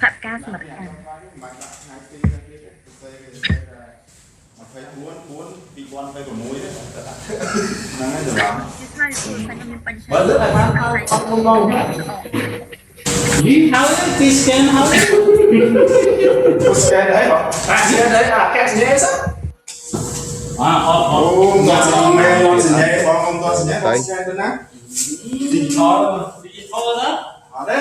ផាត់ការសមត្ថកម្ម មិនដាក់ថ្ងៃទីទៀតទេសេគេសេថា24 4 2026ហ្នឹងហើយច្រឡំ ជាស្នេហ៍គ្រូតែខ្ញុំមានបញ្ហា បើលើកឲ្យបានអត់មុនមក យីហើយទី scan ហើយ ស្កេនអីបង អាស្ញែអាកែស្ញែស អាអត់អ អូ ត់ មកសញ្ញាមកសញ្ញាបងអ៊ំតសញ្ញាបងស្កេនទៅណា digital digital ណា អត់ទេ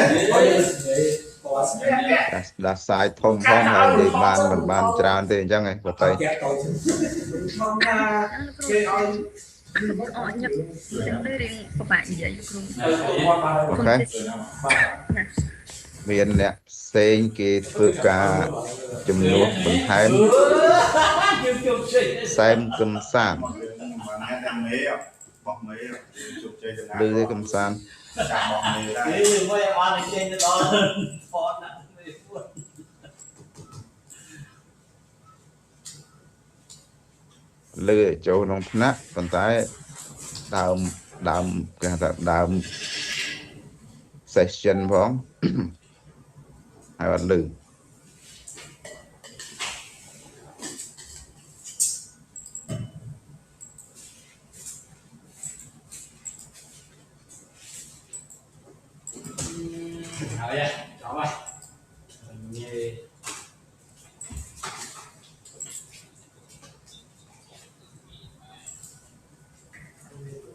ដាស់ដាស់សាយធំផងហើយនិយាយបានមិនបានច្រើនទេអញ្ចឹងឯងបើទៅ កែតូច ក្នុងថា គ្រូ គេឲ្យ អត់ញឹកចឹងទៅរៀងពិបាកនិយាយគ្រូ OK មានអ្នកផ្សេងគេធ្វើការជំនួសបន្ថែម យើងជោគជ័យ សែមកឹមសាន បានអ្នកតែមេបោះមេជោគជ័យទៅណា ឬទេកំសាន ចាំបោះមេដែរ នេះមិនអត់ចេញទៅដល់ហ្វនណា លឺឲ្យចូលក្នុងថ្នាក់ប៉ុន្តែដើមដើមគេហៅថាដើម session ផង ហើយអត់លឺ ហើយចប់ហើយងាយ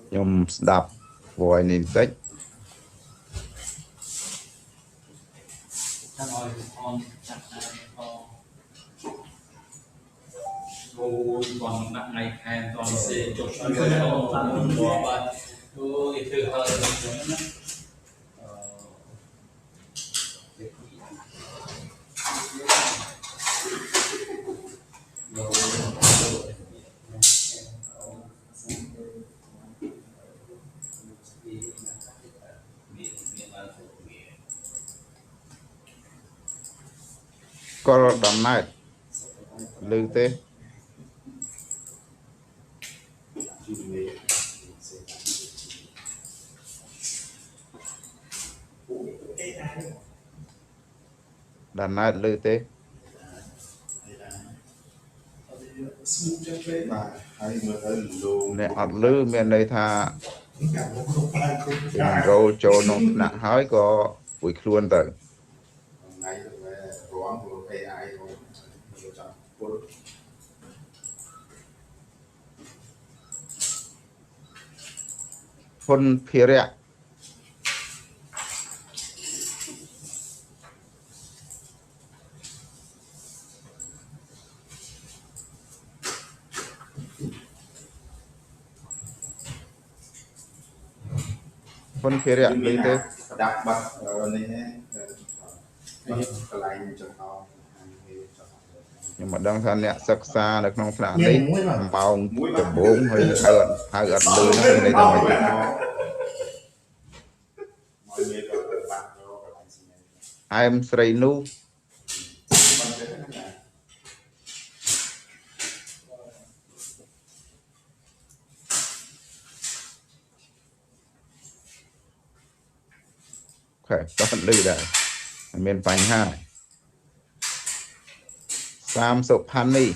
ខ្ញុំស្ដាប់ voice នេះបន្តិច ចាំឲ្យអនចាក់ដែរផងអូយបងដាក់ថ្ងៃខែតនសេចុះជួយអូបាទអូយធ្វើហើយណា កុលដំណែតលឺទេ ជីមេ ដំណែតលឺទេ ស្មូចឹងពេក បាទហើយមើលទៅលង អ្នកអត់លឺមានន័យថា កាលគ្រប់បានគ្រប់ រោលចូលក្នុងថ្នាក់ហើយក៏ពួយខ្លួនទៅ ថ្ងៃទៅរងព្រោះ AI ទៅចាំពុល ហ៊ុនភិរៈហ៊ុនភិរៈលឺទេ ដាក់បាត់នេះណាកន្លែងចង្អោចង្អោ ខ្ញុំមិនដឹងថាអ្នកសិក្សានៅក្នុងថ្នាក់នេះម៉ោងដំបូងហើយហៅអត់ហៅអត់លឺហ្នឹងមានន័យថាម៉េចទេ មកមេក៏បាក់រកកន្លែងសញ្ញា អែមស្រីនោះ បាត់ទៅណា ខេតោះលឺដែរមិនមានបញ្ហាសាមសុផាន់នេះ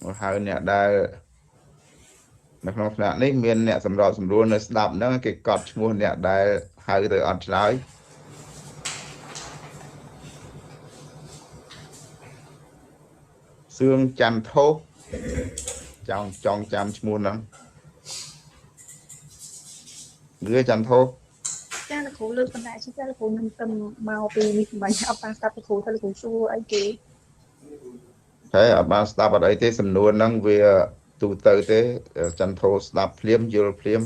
មកហៅអ្នកដែលនៅក្នុងថ្នាក់នេះមានអ្នកសម្របសម្រួលនៅស្ដាប់ហ្នឹងគេកត់ឈ្មោះអ្នកដែលហៅទៅអត់ឆ្លើយ សឿងចន្ទថោចង់ចង់ចាំឈ្មោះហ្នឹងលឺចន្ទថោ ចាលោកគ្រូលើកបណ្ដាជាចាលោកគ្រូនឹងទៅមកពីនេះបាញ់អត់បានស្ដាប់លោកគ្រូថាលោកគ្រូសួរអីគេ តែអត់បានស្ដាប់អត់អីទេសំណួរហ្នឹងវាទូទៅទេចន្ទថោស្ដាប់ភ្លាមយល់ភ្លាម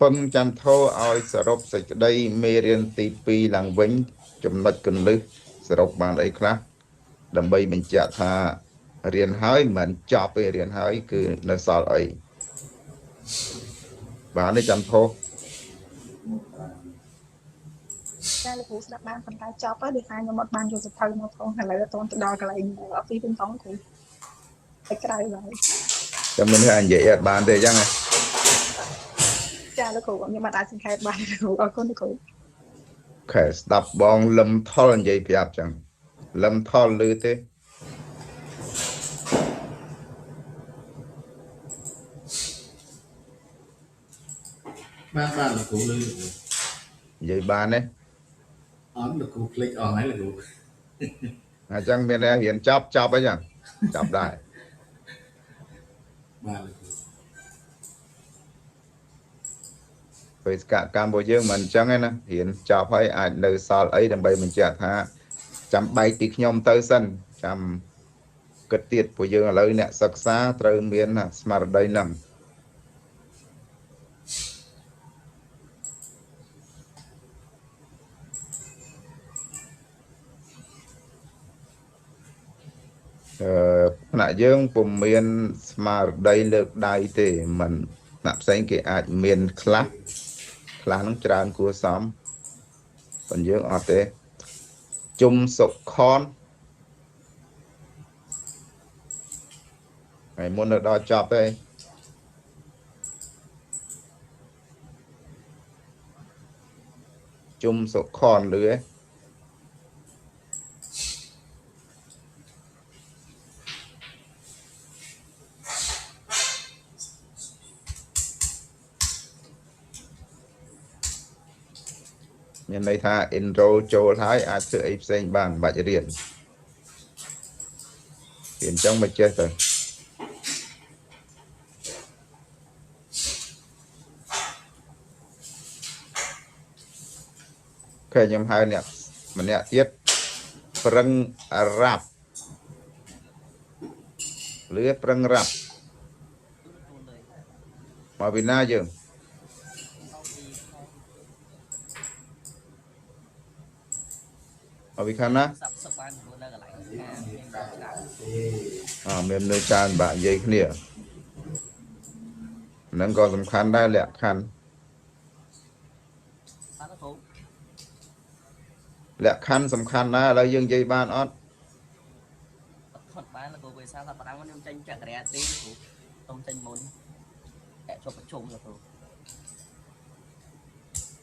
ពឹងចន្ទថោឲ្យសរុបសេចក្តីមេរៀនទី2ឡើងវិញ ចំណុចកលឹះសរុបបានអីខ្លះដើម្បីបញ្ជាក់ថារៀនហើយមិនមែនចប់ទេរៀនហើយគឺនៅសល់អីបាទនេះចន្ទថោ ចា ចាលោកគ្រូស្ដាប់បានប៉ុន្តែចប់ហើយដោយសារខ្ញុំអត់បានយកសៀវភៅមកផងឥឡូវអត់ទាន់ទៅដល់កន្លែង office វិញផងគ្រូទៅក្រៅឡើយ ចាំមិនថានិយាយអត់បានទេអញ្ចឹងហ៎ ចាលោកគ្រូខ្ញុំអត់អាចសង្ខេបបានលោកគ្រូអរគុណលោកគ្រូ ខែស្ដាប់បងលឹមថលនិយាយប្រាប់ចឹងលឹមថលឮទេ បាទបាទលោកគ្រូលឺលោកគ្រូ និយាយបានទេ អត់លោកគ្រូភ្លេចអស់ហើយលោកគ្រូ អញ្ចឹងមានតែរៀនចប់ចប់អីចឹងចប់ដែរ បាទលោកគ្រូ បេសកកម្មរបស់យើងមិនអញ្ចឹងឯណារៀនចប់ហើយអាចនៅសល់អីដើម្បីបញ្ជាក់ថាចាំបែកពីខ្ញុំទៅសិនចាំគិតទៀតព្រោះយើងឥឡូវអ្នកសិក្សាត្រូវមានស្មារតីហ្នឹងអឺថ្នាក់យើងពុំមានស្មារតីលើកដៃទេមិនថ្នាក់ផ្សេងគេអាចមានខ្លះខ្លះហ្នឹងច្រើនគួរសមប៉ុន្តែយើងអត់ទេជុំសុខនថ្ងៃមុននៅដល់ចប់ទេជុំសុខនលឺទេមានន័យថា enroll ចូលហើយអាចធ្វើអីផ្សេងបានមិនបាច់រៀនរៀនអញ្ចឹងមិនចេះទៅខេខ្ញុំហៅអ្នកម្នាក់ទៀតប្រឹងរ៉ាប់លឺប្រឹងរ៉ាប់មកពីណាយើងមកពីខាងណា សັບសុខបានព្រោះនៅកន្លែងការមានច្រើន អមានមនុស្សច្រើនបាក់និយាយគ្នាហ្នឹងក៏សំខាន់ដែរលក្ខខណ្ឌ បាទលោកគ្រូ លក្ខខណ្ឌសំខាន់ណាស់ឥឡូវយើងនិយាយបានអត់ អត់ថត់បានលោកគ្រូពេលសារថាប្រាំខ្ញុំចេញចក្រាទីលោកគ្រូសូមចេញមុនតែជប់ប្រជុំលោកគ្រូ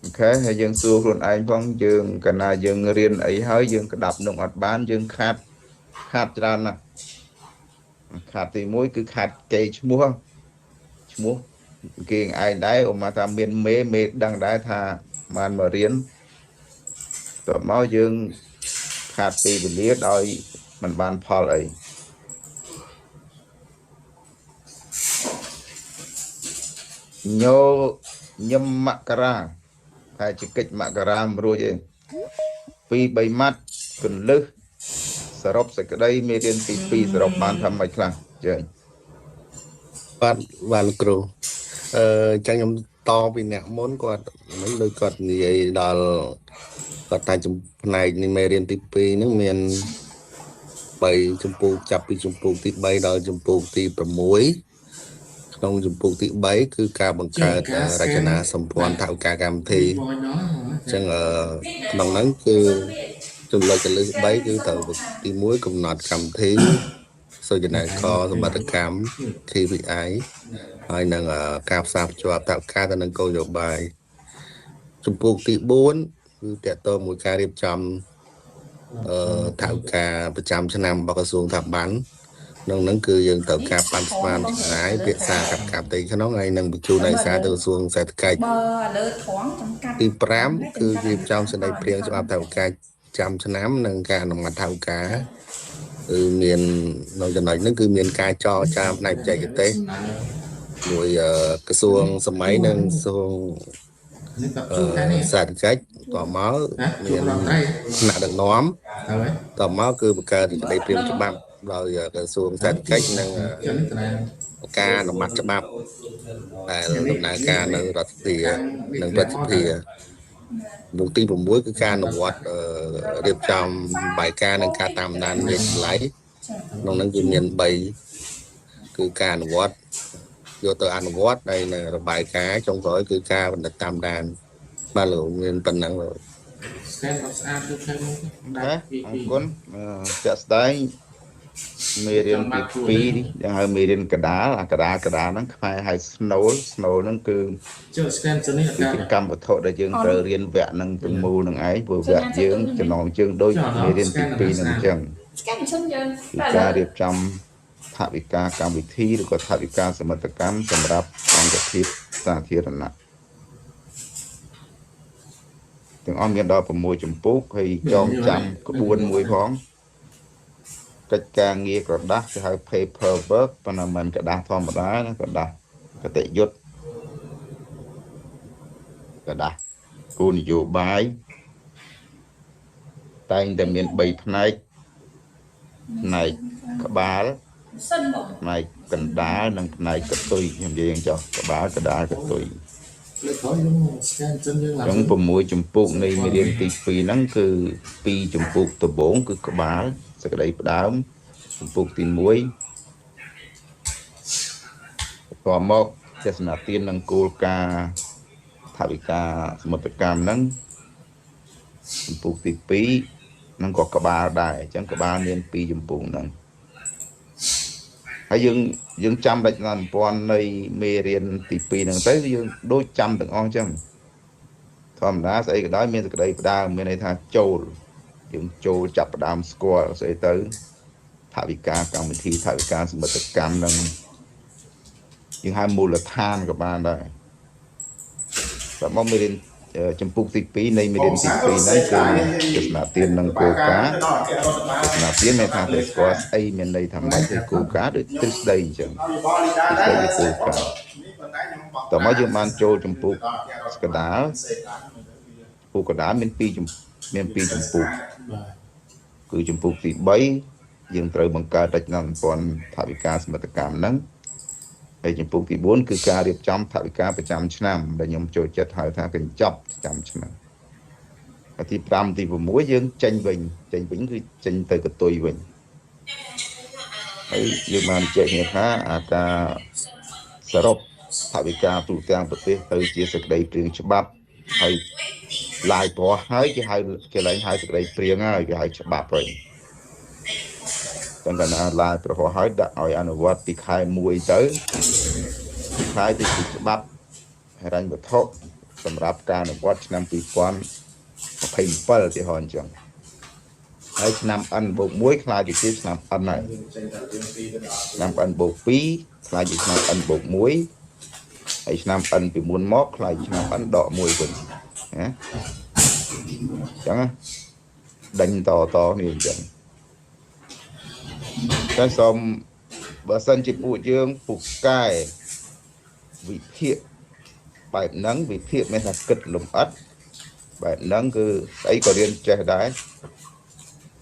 អូខេហើយយើងសួរខ្លួនឯងផងយើងកាលណាយើងរៀនអីហើយយើងក្តាប់នឹងអត់បានយើងខាតខាតច្រើនណាស់ខាតទី1គឺខាតកេរឈ្មោះឈ្មោះគេឯងដែរឧមាថាមានមេមេដឹងដែរថាបានមករៀនតបមកយើងខាតពេលវេលាដោយមិនបានផលអីញោញឹមមករាតែជាកិច្ចមករាមិនរួចទេពីរបីម៉ាត់កន្លឹះសរុបសេចក្តីមេរៀនទី2សរុបបានថាម៉េចខ្លះជើញ បាទបាទលោកគ្រូអឺអញ្ចឹងខ្ញុំតពីអ្នកមុនគាត់មិនដូចគាត់និយាយដល់គាត់ថាចំផ្នែកនៃមេរៀនទី2ហ្នឹងមាន3ចម្ពោះចាប់ពីចម្ពោះទី3ដល់ចម្ពោះទី6ក្នុងចម្ពោះទី3គឺការបង្កើតរចនាសម្ព័ន្ធថវិកាកម្មវិធី បងណោះ អញ្ចឹងអឺក្នុងហ្នឹងគឺចំណុចកលឹះ3គឺត្រូវទី1កំណត់កម្មវិធីសូចនាករសមត្ថកម្ម KPI ហើយនឹងការផ្សារភ្ជាប់តការទៅនឹងគោលនយោបាយចំពោះទី4គឺតកតមួយការរៀបចំអឺថវិកាប្រចាំឆ្នាំរបស់ក្រសួងស្ថាប័នក្នុងហ្នឹងគឺយើងត្រូវការប៉ាន់ស្មានចំណាយភាសាកម្មការផ្ទៃក្នុងហើយនឹងបញ្ជូនឯកសារទៅក្រសួងសេដ្ឋកិច្ច បើឥឡូវត្រង់ចំកាត់ ទី5គឺរៀបចំសេចក្តីព្រាងច្បាប់ថវិកាចាំឆ្នាំនិងការអនុម័តថវិកាគឺមាននៅចំណុចហ្នឹងគឺមានការចរចាផ្នែកបច្ចេកទេសមួយក្រសួងសម័យនិងក្រសួង នេះតាប់ អ ជួខាងនេះ ឺសេដ្ឋកិច្ចតមក ណាជួ មាន រំត្រី ថ្នាក់ដឹកនាំ ទៅហើយ តមកគឺបង្កើតសេចក្តីព្រាងច្បាប់ដោយក្រសួងសេដ្ឋកិច្ចនិង ចាំនេះតា ការអនុម័តច្បាប់ដែលដំណើរការនៅរដ្ឋសភានិងព្រឹទ្ធសភាមុខទី6គឺការអនុវត្តរៀបចំបាយការនិងការតាមដានវាចម្លៃក្នុងហ្នឹងគឺមាន3គឺការអនុវត្តយកទៅអនុវត្តហើយនៅរបាយការណ៍ចុងក្រោយគឺការបណ្ឌិតតាមដានបាទលោកមានប៉ុណ្ណឹងលោក scan អត់ស្អាតដូចខាងនោះ OK អរគុណអឺជាក់ស្ដែងមេរៀនទី2នេះដែលហៅមេរៀនកដាលអាកដាលកដាលហ្នឹងខ្មែរហៅស្នូលស្នូលហ្នឹងគឺ ចុះ scan ទៅនេះអត់ គឺជា កើត កម្មវត្ថុដែលយើងត្រូវរៀនវគ្គហ្នឹងទាំងមូលហ្នឹងឯងព្រោះវគ្គយើងចំណងជើងដូចមេរៀនទី2ហ្នឹងអញ្ចឹង scan ម៉ាស៊ីនយើង គឺការរៀបចំថវិកាកម្មវិធីឬក៏ថវិកាសមិទ្ធកម្មសម្រាប់អង្គភាពសាធារណៈទាំងអស់មានដល់6ចម្ពោះហើយចងចាំក្បួនមួយផងកិច្ចការងារក្រដាស់គេហៅ paper work ប៉ុន្តែមិនក្រដាស់ធម្មតាណាក្រដាស់កតិយុត្តក្រដាស់គោលនយោបាយតែងតែមាន3ផ្នែកផ្នែកក្បាល សិនបង ផ្នែកកណ្ដាលនិងផ្នែកកតុយខ្ញុំនិយាយអញ្ចឹងចុះក្បាលកណ្ដាលកតុយ លើកក្រោយយើង scan ចឹងយើង អញ្ចឹង6ចម្ពោះនៃមេរៀនទី2ហ្នឹងគឺ2ចម្ពោះដំបូងគឺក្បាលសក្តីផ្ដើមចម្ពោះទី1បន្ទាប់មកទស្សនទាននិងគោលការណ៍ថវិកាសមុទ្រកម្មហ្នឹងចម្ពោះទី2ហ្នឹងក៏ក្បាលដែរអញ្ចឹងក្បាលមាន2ចម្ពោះហ្នឹងហើយយើងយើងចាំរចនាសម្ព័ន្ធនៃមេរៀនទី2ហ្នឹងទៅយើងដូចចាំទាំងអស់អញ្ចឹងធម្មតាស្អីក៏ដោយមានសក្តីផ្ដើមមានន័យថាចូលយើងចូលចាប់ផ្ដើមស្គាល់ស្អីទៅថវិកាកម្មវិធីថវិកាសមិទ្ធកម្មហ្នឹងយើងហៅមូលដ្ឋានក៏បានដែរតែមកមេរៀនចម្ពោះទី2នៃមេរៀនទី2ហ្នឹងគឺទស្សនទាននិងគោលការណ៍ ដល់អគ្គរដ្ឋបាល ទស្សនទានមានថាតែស្គាល់ស្អីមានន័យថាម៉េចទៅគោលការណ៍ដូចទ្រឹស្ដីអញ្ចឹង ឲ្យយោបល់លីដាដែរនេះប៉ុន្តែខ្ញុំបោះ តោះមកយើងបានចូលចម្ពោះកដាលពូកដាលមាន2ចំមាន2ចម្ពោះ បាទ គឺចម្ពោះទី3យើងត្រូវបង្កើតរចនាសម្ព័ន្ធថវិកាសមិទ្ធកម្មហ្នឹងហើយចម្ពោះទី4គឺការរៀបចំថវិកាប្រចាំឆ្នាំដែលខ្ញុំចូលចិត្តហៅថាកញ្ចប់ប្រចាំឆ្នាំហើយទី5ទី6យើងចេញវិញចេញវិញគឺចេញទៅកតុយវិញហើយយើងបានជែកគ្នាថាអាការសរុបថវិកាទូទាំងប្រទេសទៅជាសេចក្តីព្រាងច្បាប់ហើយឡាយព្រោះហើយគេហៅគេឡើងហៅសេចក្តីព្រាងហើយគេហៅច្បាប់ហើយ ចឹងកាលណាឡាយប្រហោះហើយដាក់ឲ្យអនុវត្តពីខែ1ទៅខែទៅជាច្បាប់ហិរញ្ញវត្ថុសម្រាប់ការអនុវត្តឆ្នាំ2027ទីហោអញ្ចឹងហើយឆ្នាំ N បូក1ខ្លាយទៅជាឆ្នាំ N ហើយ ចេញតែរឿងពីរទៅដល់ ឆ្នាំ N បូក2ខ្លាយជាឆ្នាំ N បូក1ហើយឆ្នាំ N ពីមុនមកខ្លាយជាឆ្នាំ N ដក1វិញណាអញ្ចឹងណាដេញតតនេះអញ្ចឹង តែសូមបើសិនជាពួកយើងពូកែវិភាគបែបហ្នឹងវិភាគមានថាគិតលំអិតបែបហ្នឹងគឺស្អីក៏រៀនចេះដែរ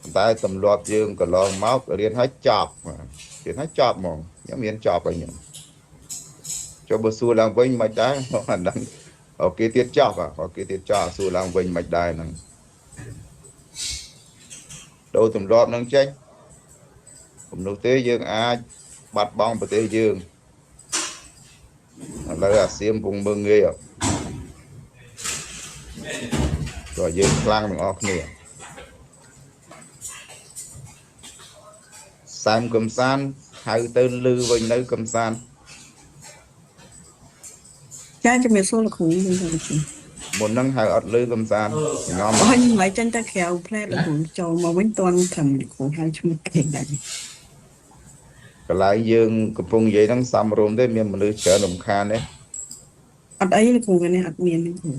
ប៉ុន្តែទម្លាប់យើងកន្លងមករៀនឲ្យចប់រៀនឲ្យចប់ហ្មងខ្ញុំរៀនចប់ហើយខ្ញុំចុះបើសួរឡើងវិញមិនដែរអាហ្នឹងអូគេទៀតចប់អូគេទៀតចប់សួរឡើងវិញមិនដែរហ្នឹងដូរទម្លាប់ហ្នឹងចេញ គំនោះទេយើងអាចបាត់បង់ប្រទេសយើងឥឡូវអាស៊ាមពងមើងងាយអត់ក៏យើងខ្លាំងទាំងអស់គ្នាសែមកំសានហៅទៅលឺវិញនៅកំសាន ចាជំរាបសួរលោកគ្រូខ្ញុំសូមជម្រាប មុនហ្នឹងហៅអត់លឺកំសានងំ អូខ្ញុំឡៃចេញទៅក្រៅផ្លែលោកគ្រូចូលមកវិញតន់ត្រឹមលោកគ្រូហៅឈ្មោះគេដែរ កន្លែងយើងកំពុងនិយាយហ្នឹងសំរុំទេមានមនុស្សច្រើនរំខានទេ អត់អីលោកគ្រូនេះអត់មានទេគ្រូ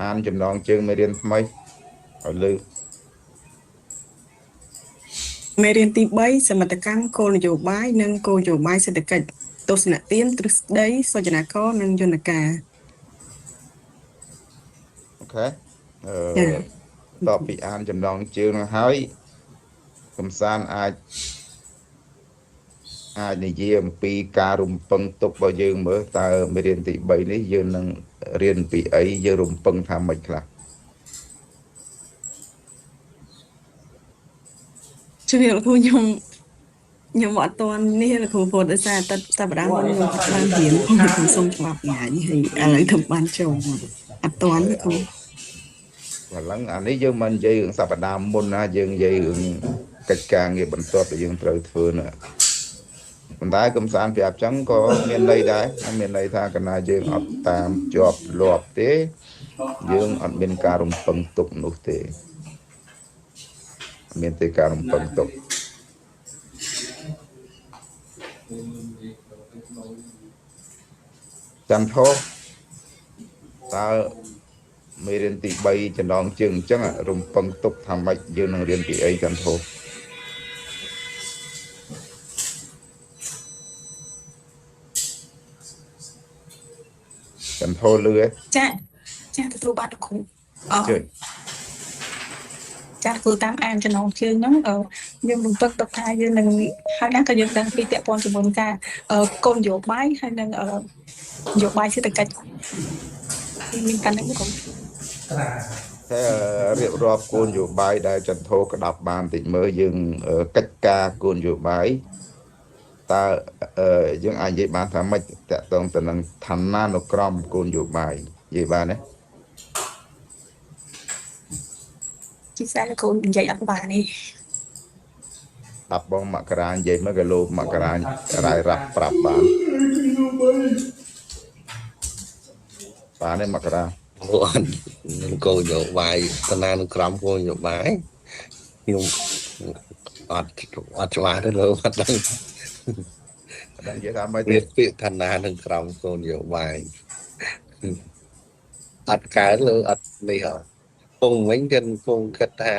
អានចំណងជើងមេរៀនថ្មីឲ្យលឺ មេរៀនទី3សមិទ្ធកម្មគោលនយោបាយនិងគោលនយោបាយសេដ្ឋកិច្ចទស្សនទានទ្រឹស្ដីសូចនាករនិងយន្តការ OK អឺតបពីអានចំណងជើងហ្នឹងហើយកំសានអាចអាចនិយាយអំពីការរំពឹងទុករបស់យើងមើលតើមេរៀនទី3នេះយើងនឹងរៀនពីអីយើងរំពឹងថាម៉េចខ្លះ ជំរាបលោកគ្រូខ្ញុំខ្ញុំអត់ទាន់នេះលោកគ្រូព្រោះដោយសារតែសប្តាហ៍មុនខ្ញុំអត់បានរៀនផងលោកគ្រូសូមច្បាប់ញ៉ាញហើយឥឡូវធ្វើបានចូលមកអត់ទាន់លោកគ្រូ ឡឹងអានេះយើងមិននិយាយរឿងសប្តាហ៍មុនណាយើងនិយាយរឿងកិច្ចការងារបន្ទាប់ដែលយើងត្រូវធ្វើណាប៉ុន្តែកំសាន្តប្រាប់ចឹងក៏មានន័យដែរមានន័យថាកណាយើងអត់តាមជាប់លាប់ទេយើងអត់មានការរំពឹងទុកនោះទេអត់មានទេការរំពឹងទុកចន្ទថោតើមេរៀនទី3ចំណងជើងអញ្ចឹងរំពឹងទុកថាម៉េចយើងនឹងរៀនពីអីចន្ទថោចន្ទថោលឺឯង ចាចាទទួលបានលោកគ្រូអ ជើញ ចាគឺតាមអានចំណងជើងហ្នឹងយើងរំពឹងទុកថាយើងនឹងហើយណាក៏យើងដឹងពីតកព័ន្ធជាមួយនឹងការគោលនយោបាយហើយនឹងនយោបាយសេដ្ឋកិច្ចមានកាន់ហ្នឹងគ្រូ ត្រា តែរៀបរាប់គោលនយោបាយដែលចន្ទថោក្តាប់បានតិចមើលយើងកិច្ចការគោលនយោបាយតើយើងអាចនិយាយបានថាម៉េចតកតងទៅនឹងឋានានុក្រមគោលនយោបាយនិយាយបានទេ ជាពិសេសលោកគ្រូនិយាយអត់បានទេ ដាប់បងមករានិយាយមកគីឡូមករារាយរាប់ប្រាប់បានបានទេមករា អូអត់នឹងគោលនយោបាយតាណានុក្រមគោលនយោបាយខ្ញុំអត់អត់ច្បាស់ទេលោកអត់ដឹង អត់ដឹងនិយាយថាម៉េចទេ វាពាក្យឋានានុក្រមគោលនយោបាយអត់កើតលោកអត់នេះហ៎ពងវិញគេពងគិតថា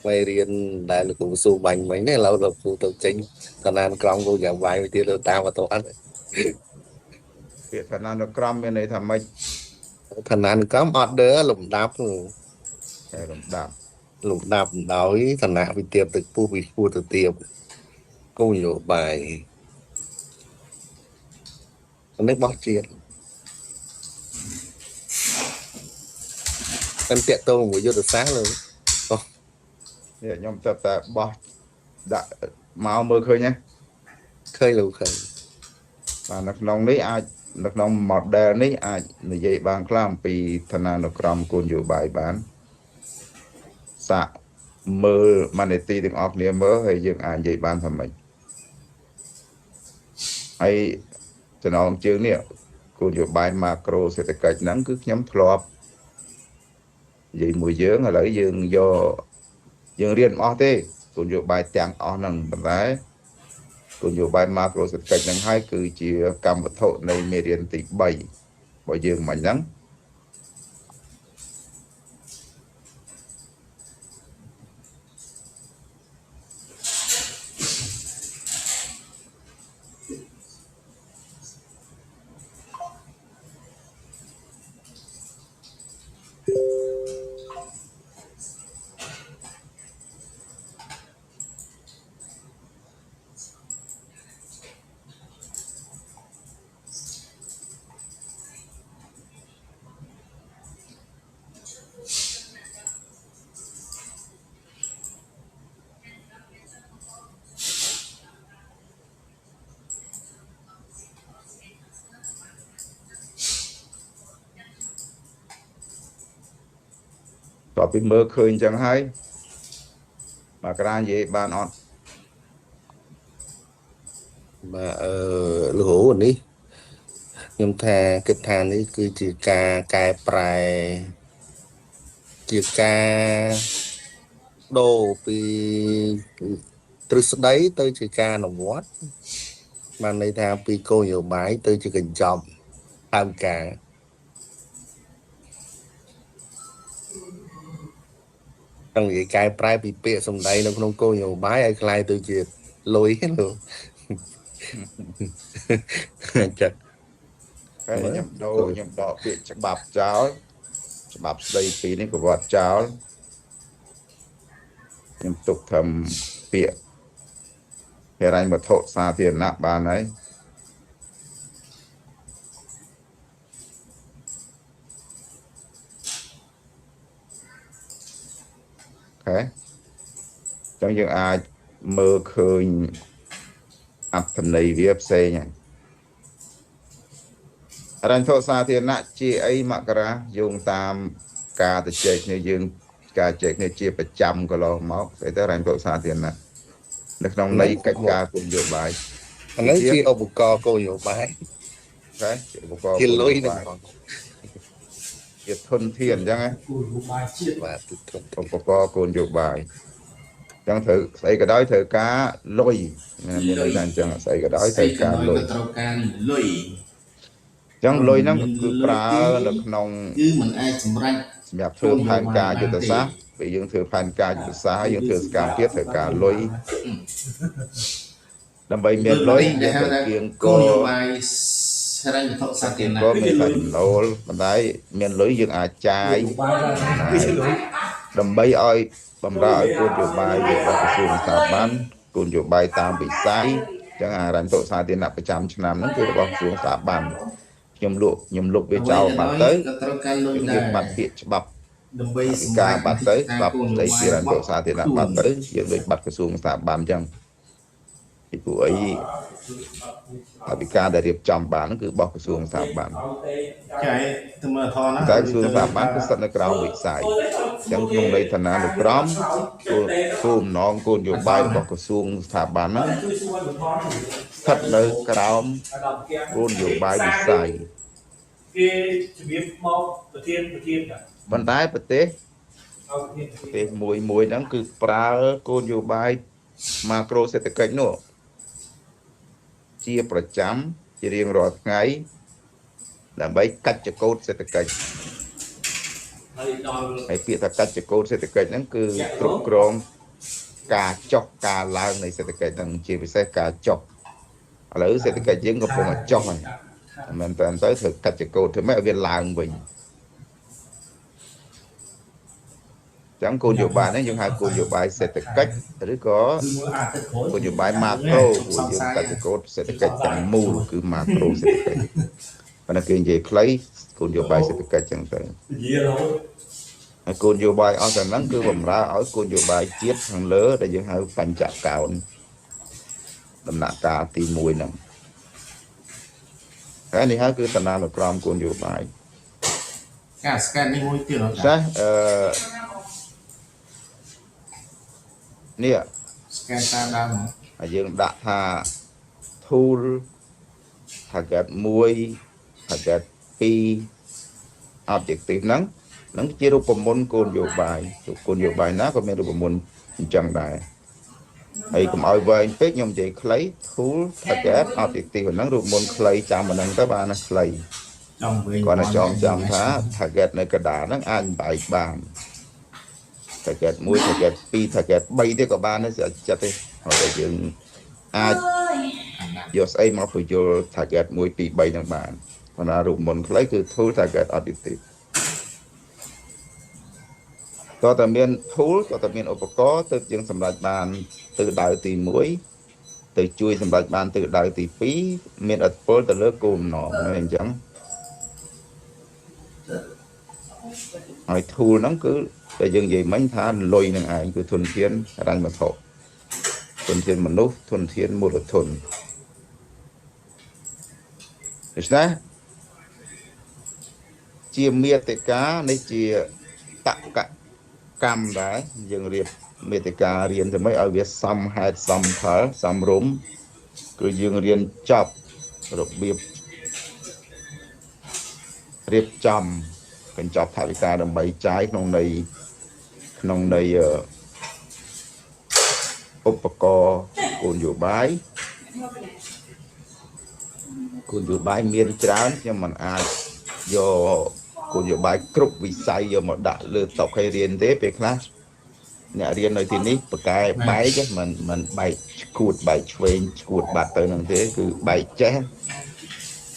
មេរៀនដែលលោកគ្រូសួរបាញ់មិញនេះឥឡូវលោកគ្រូទៅចេញឋានានុក្រមគោលនយោបាយមួយទៀតទៅតាមអត់អត់ ពាក្យឋានានុក្រមមានន័យថាម៉េច ឋានានុក្រមអត់ដើលំដាប់ តែលំដាប់ លំដាប់ដោយឋានៈវិទាបទៅខ្ពស់ពីខ្ពស់ទៅទាបគោលនយោបាយអានេះបោះជាតិតែតាក់ទងមួយយុទ្ធសាស្ត្រលោក នេះខ្ញុំទៅតែបោះដាក់មកមើលឃើញទេ ឃើញលោកឃើញ បាទនៅក្នុងនេះអាចនៅក្នុង model នេះអាចនិយាយបានខ្លះអំពីឋានានុក្រមគោលនយោបាយបានសាកមើលម៉ានីទីទាំងអស់គ្នាមើលហើយយើងអាចនិយាយបានថាម៉េចហើយចំណងជើងនេះគោលនយោបាយម៉ាក្រូសេដ្ឋកិច្ចហ្នឹងគឺខ្ញុំធ្លាប់និយាយមួយយើងឥឡូវយើងយកយើងរៀនមិនអស់ទេគោលនយោបាយទាំងអស់ហ្នឹងប៉ុន្តែគោលនយោបាយម៉ាក្រូសេដ្ឋកិច្ចហ្នឹងហើយគឺជាកម្មវត្ថុនៃមេរៀនទី3របស់យើងមិញហ្នឹងតទៅពីមើលឃើញអញ្ចឹងហើយមករានិយាយបានអត់ បាទអឺលោកគ្រូនេះខ្ញុំថាគិតថានេះគឺជាការកែប្រែជាការដូរពីទ្រឹស្ដីទៅជាការអនុវត្តបានន័យថាពីគោលនយោបាយទៅជាកញ្ចប់តាមការចង់និយាយកែប្រែពីពាក្យសម្ដីនៅក្នុងគោលនយោបាយឲ្យក្លាយទៅជាលុយលោក ចឹង ហើយខ្ញុំដូរខ្ញុំដកពាក្យច្បាប់ចោលច្បាប់ស្ដីពីនេះប្រវត្តិចោលខ្ញុំទុកធ្វើពាក្យហិរញ្ញវត្ថុសាធារណៈបានហើយអូខេអញ្ចឹងយើងអាចមើលឃើញអត្ថន័យវាផ្សេងហើយ ហិរញ្ញវត្ថុសាធារណៈជាអីមករាយោងតាម ការទៅចែកគ្នាយើងការចែកគ្នាជាប្រចាំកន្លងមកស្អីទៅរ៉ែនតុសាធារណៈនៅក្នុងន័យកិច្ចការគោលនយោបាយ អាហ្នឹងជាឧបករណ៍គោលនយោបាយ ហ៎ជាឧបករណ៍ ជាលុយហ្នឹង គោលនយោបាយជាធនធានអញ្ចឹងណា គោលនយោបាយជាតិ បាទគឺធំ ឧបករណ៍គោលនយោបាយអញ្ចឹងត្រូវស្អីក៏ដោយត្រូវការលុយមានន័យថាអញ្ចឹងស្អីក៏ដោយត្រូវការលុយ ក៏ត្រូវការលុយ អញ្ចឹងលុយហ្នឹងគឺប្រើនៅក្នុង គឺมันអាចសម្រេច សម្រាប់ធ្វើផែនការយុទ្ធសាស្ត្រពេលយើងធ្វើផែនការយុទ្ធសាស្ត្រហើយយើងធ្វើសកម្មភាពត្រូវការលុយដើម្បីមានលុយយើងត្រូវគៀងគ គោល រ នយោបាយហិរញ្ញវត្ថុសាធារណៈ ក៏មានតែចំណូលប៉ុន្តែមានលុយយើងអាចចាយ បាយគឺជាលុយ ដើម្បីឲ្យបំរើឲ្យគោលនយោបាយរបស់ក្រសួងស្ថាប័នគោលនយោបាយតាមវិស័យអញ្ចឹងអារ៉ាន់តុសាធារណៈប្រចាំឆ្នាំហ្នឹងគឺរបស់ក្រសួងស្ថាប័នខ្ញុំលក់ខ្ញុំលុបវាចោលបាត់ទៅ ក៏ត្រូវការលុយដែរ យើងបាត់ពាក្យច្បាប់ ដើម្បី ពី សម្រេច ការបាត់ទៅច្បាប់ស្ដីពីរ៉ាន់តុសាធារណៈបាត់ទៅយើងដូចបាត់ក្រសួងស្ថាប័នអញ្ចឹងពីព្រោះអីអភិការដែលរៀបចំបានហ្នឹងគឺរបស់ក្រសួងស្ថាប័ន ចែកទៅមើលថនណា តែក្រសួងស្ថាប័នគឺស្ថិតនៅក្រោមវិស័យអញ្ចឹងក្នុងន័យឋានានុក្រមគោលគោលបំណងគោលនយោបាយរបស់ក្រសួងស្ថាប័នហ្នឹង ជួយសួរបន្ថយ ស្ថិតនៅក្រោម ដល់ផ្ទះ គោលនយោបាយវិស័យ គេជំរាបមកប្រធានប្រធានតា ប៉ុន្តែប្រទេស ឲ្យប្រធាន ប្រទេសមួយមួយហ្នឹងគឺប្រើគោលនយោបាយម៉ាក្រូសេដ្ឋកិច្ចនោះជាប្រចាំជារៀងរាល់ថ្ងៃដើម្បីកាត់ចកោតសេដ្ឋកិច្ច ហើយដល់ ហើយពាក្យថាកាត់ចកោតសេដ្ឋកិច្ចហ្នឹងគឺគ្រប់គ្រងការចុះការឡើងនៃសេដ្ឋកិច្ចហ្នឹងជាពិសេសការចុះឥឡូវសេដ្ឋកិច្ចយើងកំពុងតែចុះហើយមិនមែនតែទៅត្រូវកាត់ចកោតធ្វើម៉េចឲ្យវាឡើងវិញចឹងគោលនយោបាយហ្នឹងយើងហៅគោលនយោបាយសេដ្ឋកិច្ចឬក៏ គឺមើលអាទិត្យក្រោយ គោលនយោបាយម៉ាក្រូព្រោះយើងកាត់ចកោតសេដ្ឋកិច្ចទាំងមូលគឺម៉ាក្រូសេដ្ឋកិច្ចប៉ុន្តែគេនិយាយខ្លីគោលនយោបាយសេដ្ឋកិច្ចចឹងទៅ និយាយរហូត ហើយគោលនយោបាយអស់ទាំងហ្នឹងគឺបំរើឲ្យគោលនយោបាយជាតិខាងលើដែលយើងហៅបញ្ចកោណដំណាក់កាលទី1ហ្នឹងហើយនេះហើយគឺតំណាងក្រមគោលនយោបាយ ការ scan នេះមួយទៀតអត់ ចាអឺនេះ scan តាមដើមហ្មង ហើយយើងដាក់ថា tool target 1 target 2 objective ហ្នឹងហ្នឹងជារូបមន្តគោលនយោបាយគោលនយោបាយណាក៏មានរូបមន្តអញ្ចឹងដែរហើយកុំឲ្យវែងពេកខ្ញុំនិយាយខ្លី tool target objective ហ្នឹងរូបមន្តខ្លីចាំអាហ្នឹងទៅបានណាខ្លី ចង់វិញ គាត់តែចងចាំថា target នៅកណ្ដាលហ្នឹងអាចបែកបាន target 1 target 2 target 3ទៀតក៏បានដែរស្អាតចិត្តទេហើយតែយើងអាចយកស្អីមកពយល់ target 1 2 3ហ្នឹងបានប៉ុន្តែរូបមន្តខ្លីគឺ tool target objective តើតើមាន tool តើតើមានឧបករណ៍ទើបយើងសម្រេចបានទិសដៅទី1ទៅជួយសម្រេចបានទិសដៅទី2មានឥទ្ធិពលទៅលើគោលបំណងហ្នឹងអញ្ចឹងហើយ tool ហ្នឹងគឺតែយើងនិយាយមិញថាលុយនឹងឯងគឺធនធានហិរញ្ញវត្ថុធនធានមនុស្សធនធានមូលធនដូច្នេះជាមេតិកានេះជាតកកម្មដែរយើងរៀបមេតិការៀនទៅម៉េចឲ្យវាសមហេតុសមផលសមរម្យគឺយើងរៀនចប់របៀបរៀបចំកញ្ចប់ថវិកាដើម្បីចាយក្នុងន័យក្នុងន័យអឺឧបករណ៍គោលនយោបាយគោលនយោបាយមានច្រើនខ្ញុំមិនអាចយកគោលនយោបាយគ្រប់វិស័យយកមកដាក់លើតុឲ្យរៀនទេពេលខ្លះអ្នករៀននៅទីនេះប្រកែបែកមិនមិនបែកឈួតបែកឆ្វេងឈួតបាត់ទៅនឹងទេគឺបែកចេះ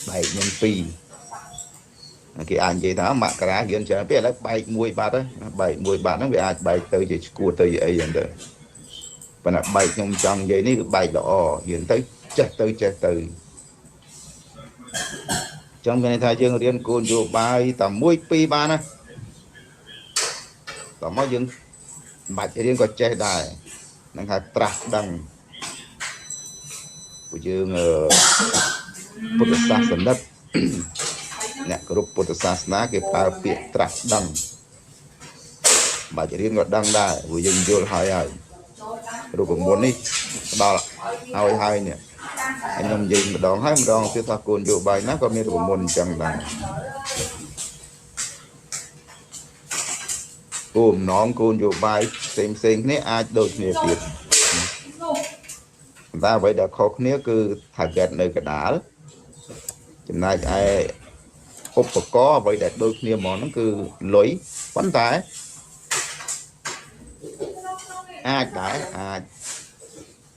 បែកមានពីរគេអាចនិយាយថាមករារៀនច្រើនពេកឥឡូវបែកមួយបាត់ហើយបែកមួយបាត់ហ្នឹងវាអាចបែកទៅជាឈួតទៅជាអីហ្នឹងទៅប៉ុន្តែបែកខ្ញុំចង់និយាយនេះគឺបែកល្អរៀនទៅចេះទៅចេះទៅចង់មានន័យថាយើងរៀនគោលនយោបាយតែមួយពីរបានណាតមកយើងមិនបាច់រៀនក៏ចេះដែរហ្នឹងហៅត្រាស់ដឹងពួកយើងអឺពុទ្ធសាសនិកអ្នកគោរពពុទ្ធសាសនាគេប្រើពាក្យត្រាស់ដឹង បាច់រៀនក៏ដឹងដែរព្រោះយើងយល់ហើយហើយរូបមន្តនេះផ្ដល់ឲ្យហើយនេះហើយខ្ញុំនិយាយម្ដងហើយម្ដងទៀតថាគោលនយោបាយណាក៏មានរូបមន្តអញ្ចឹងដែរគោលបំណងគោលនយោបាយផ្សេងផ្សេងគ្នាអាចដូចគ្នាទៀតប៉ុន្តែអ្វីដែលខុសគ្នាគឺ target នៅកណ្ដាលចំណែកឯឧបករណ៍អ្វីដែលដូចគ្នាហ្មងហ្នឹងគឺលុយប៉ុន្តែអាចដែរអាច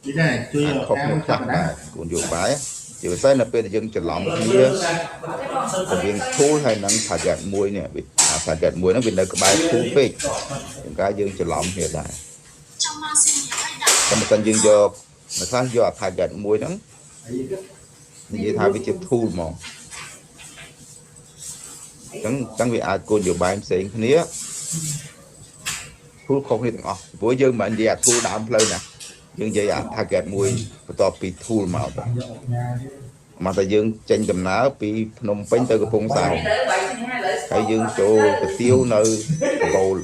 នេះដែរជួយ អាចខុស តាម គ្នាខ្លះ ចាប់ណា ដែរគោលនយោបាយជាពិសេសនៅពេលដែលយើងច្រឡំគ្នារវាង tool ហើយនិង target មួយនេះវាអា target មួយហ្នឹងវានៅក្បែរ tool ពេកជួនកាលយើងច្រឡំគ្នាដែរតែបើសិនយើងយកមិនខ្លះយកអា target មួយហ្នឹងនិយាយថាវាជា tool ហ្មងអញ្ចឹងអញ្ចឹងវាអាចគោលនយោបាយផ្សេងគ្នា tool ខុសគ្នាទាំងអស់ព្រោះយើងមិននិយាយអា tool ដើមផ្លូវណាយើងនិយាយអា target មួយបន្ទាប់ពី tool មកទៅមកតែយើងចេញដំណើរពីភ្នំពេញទៅកំពង់សោមហើយយើងចូលទៅទៀវនៅកបូល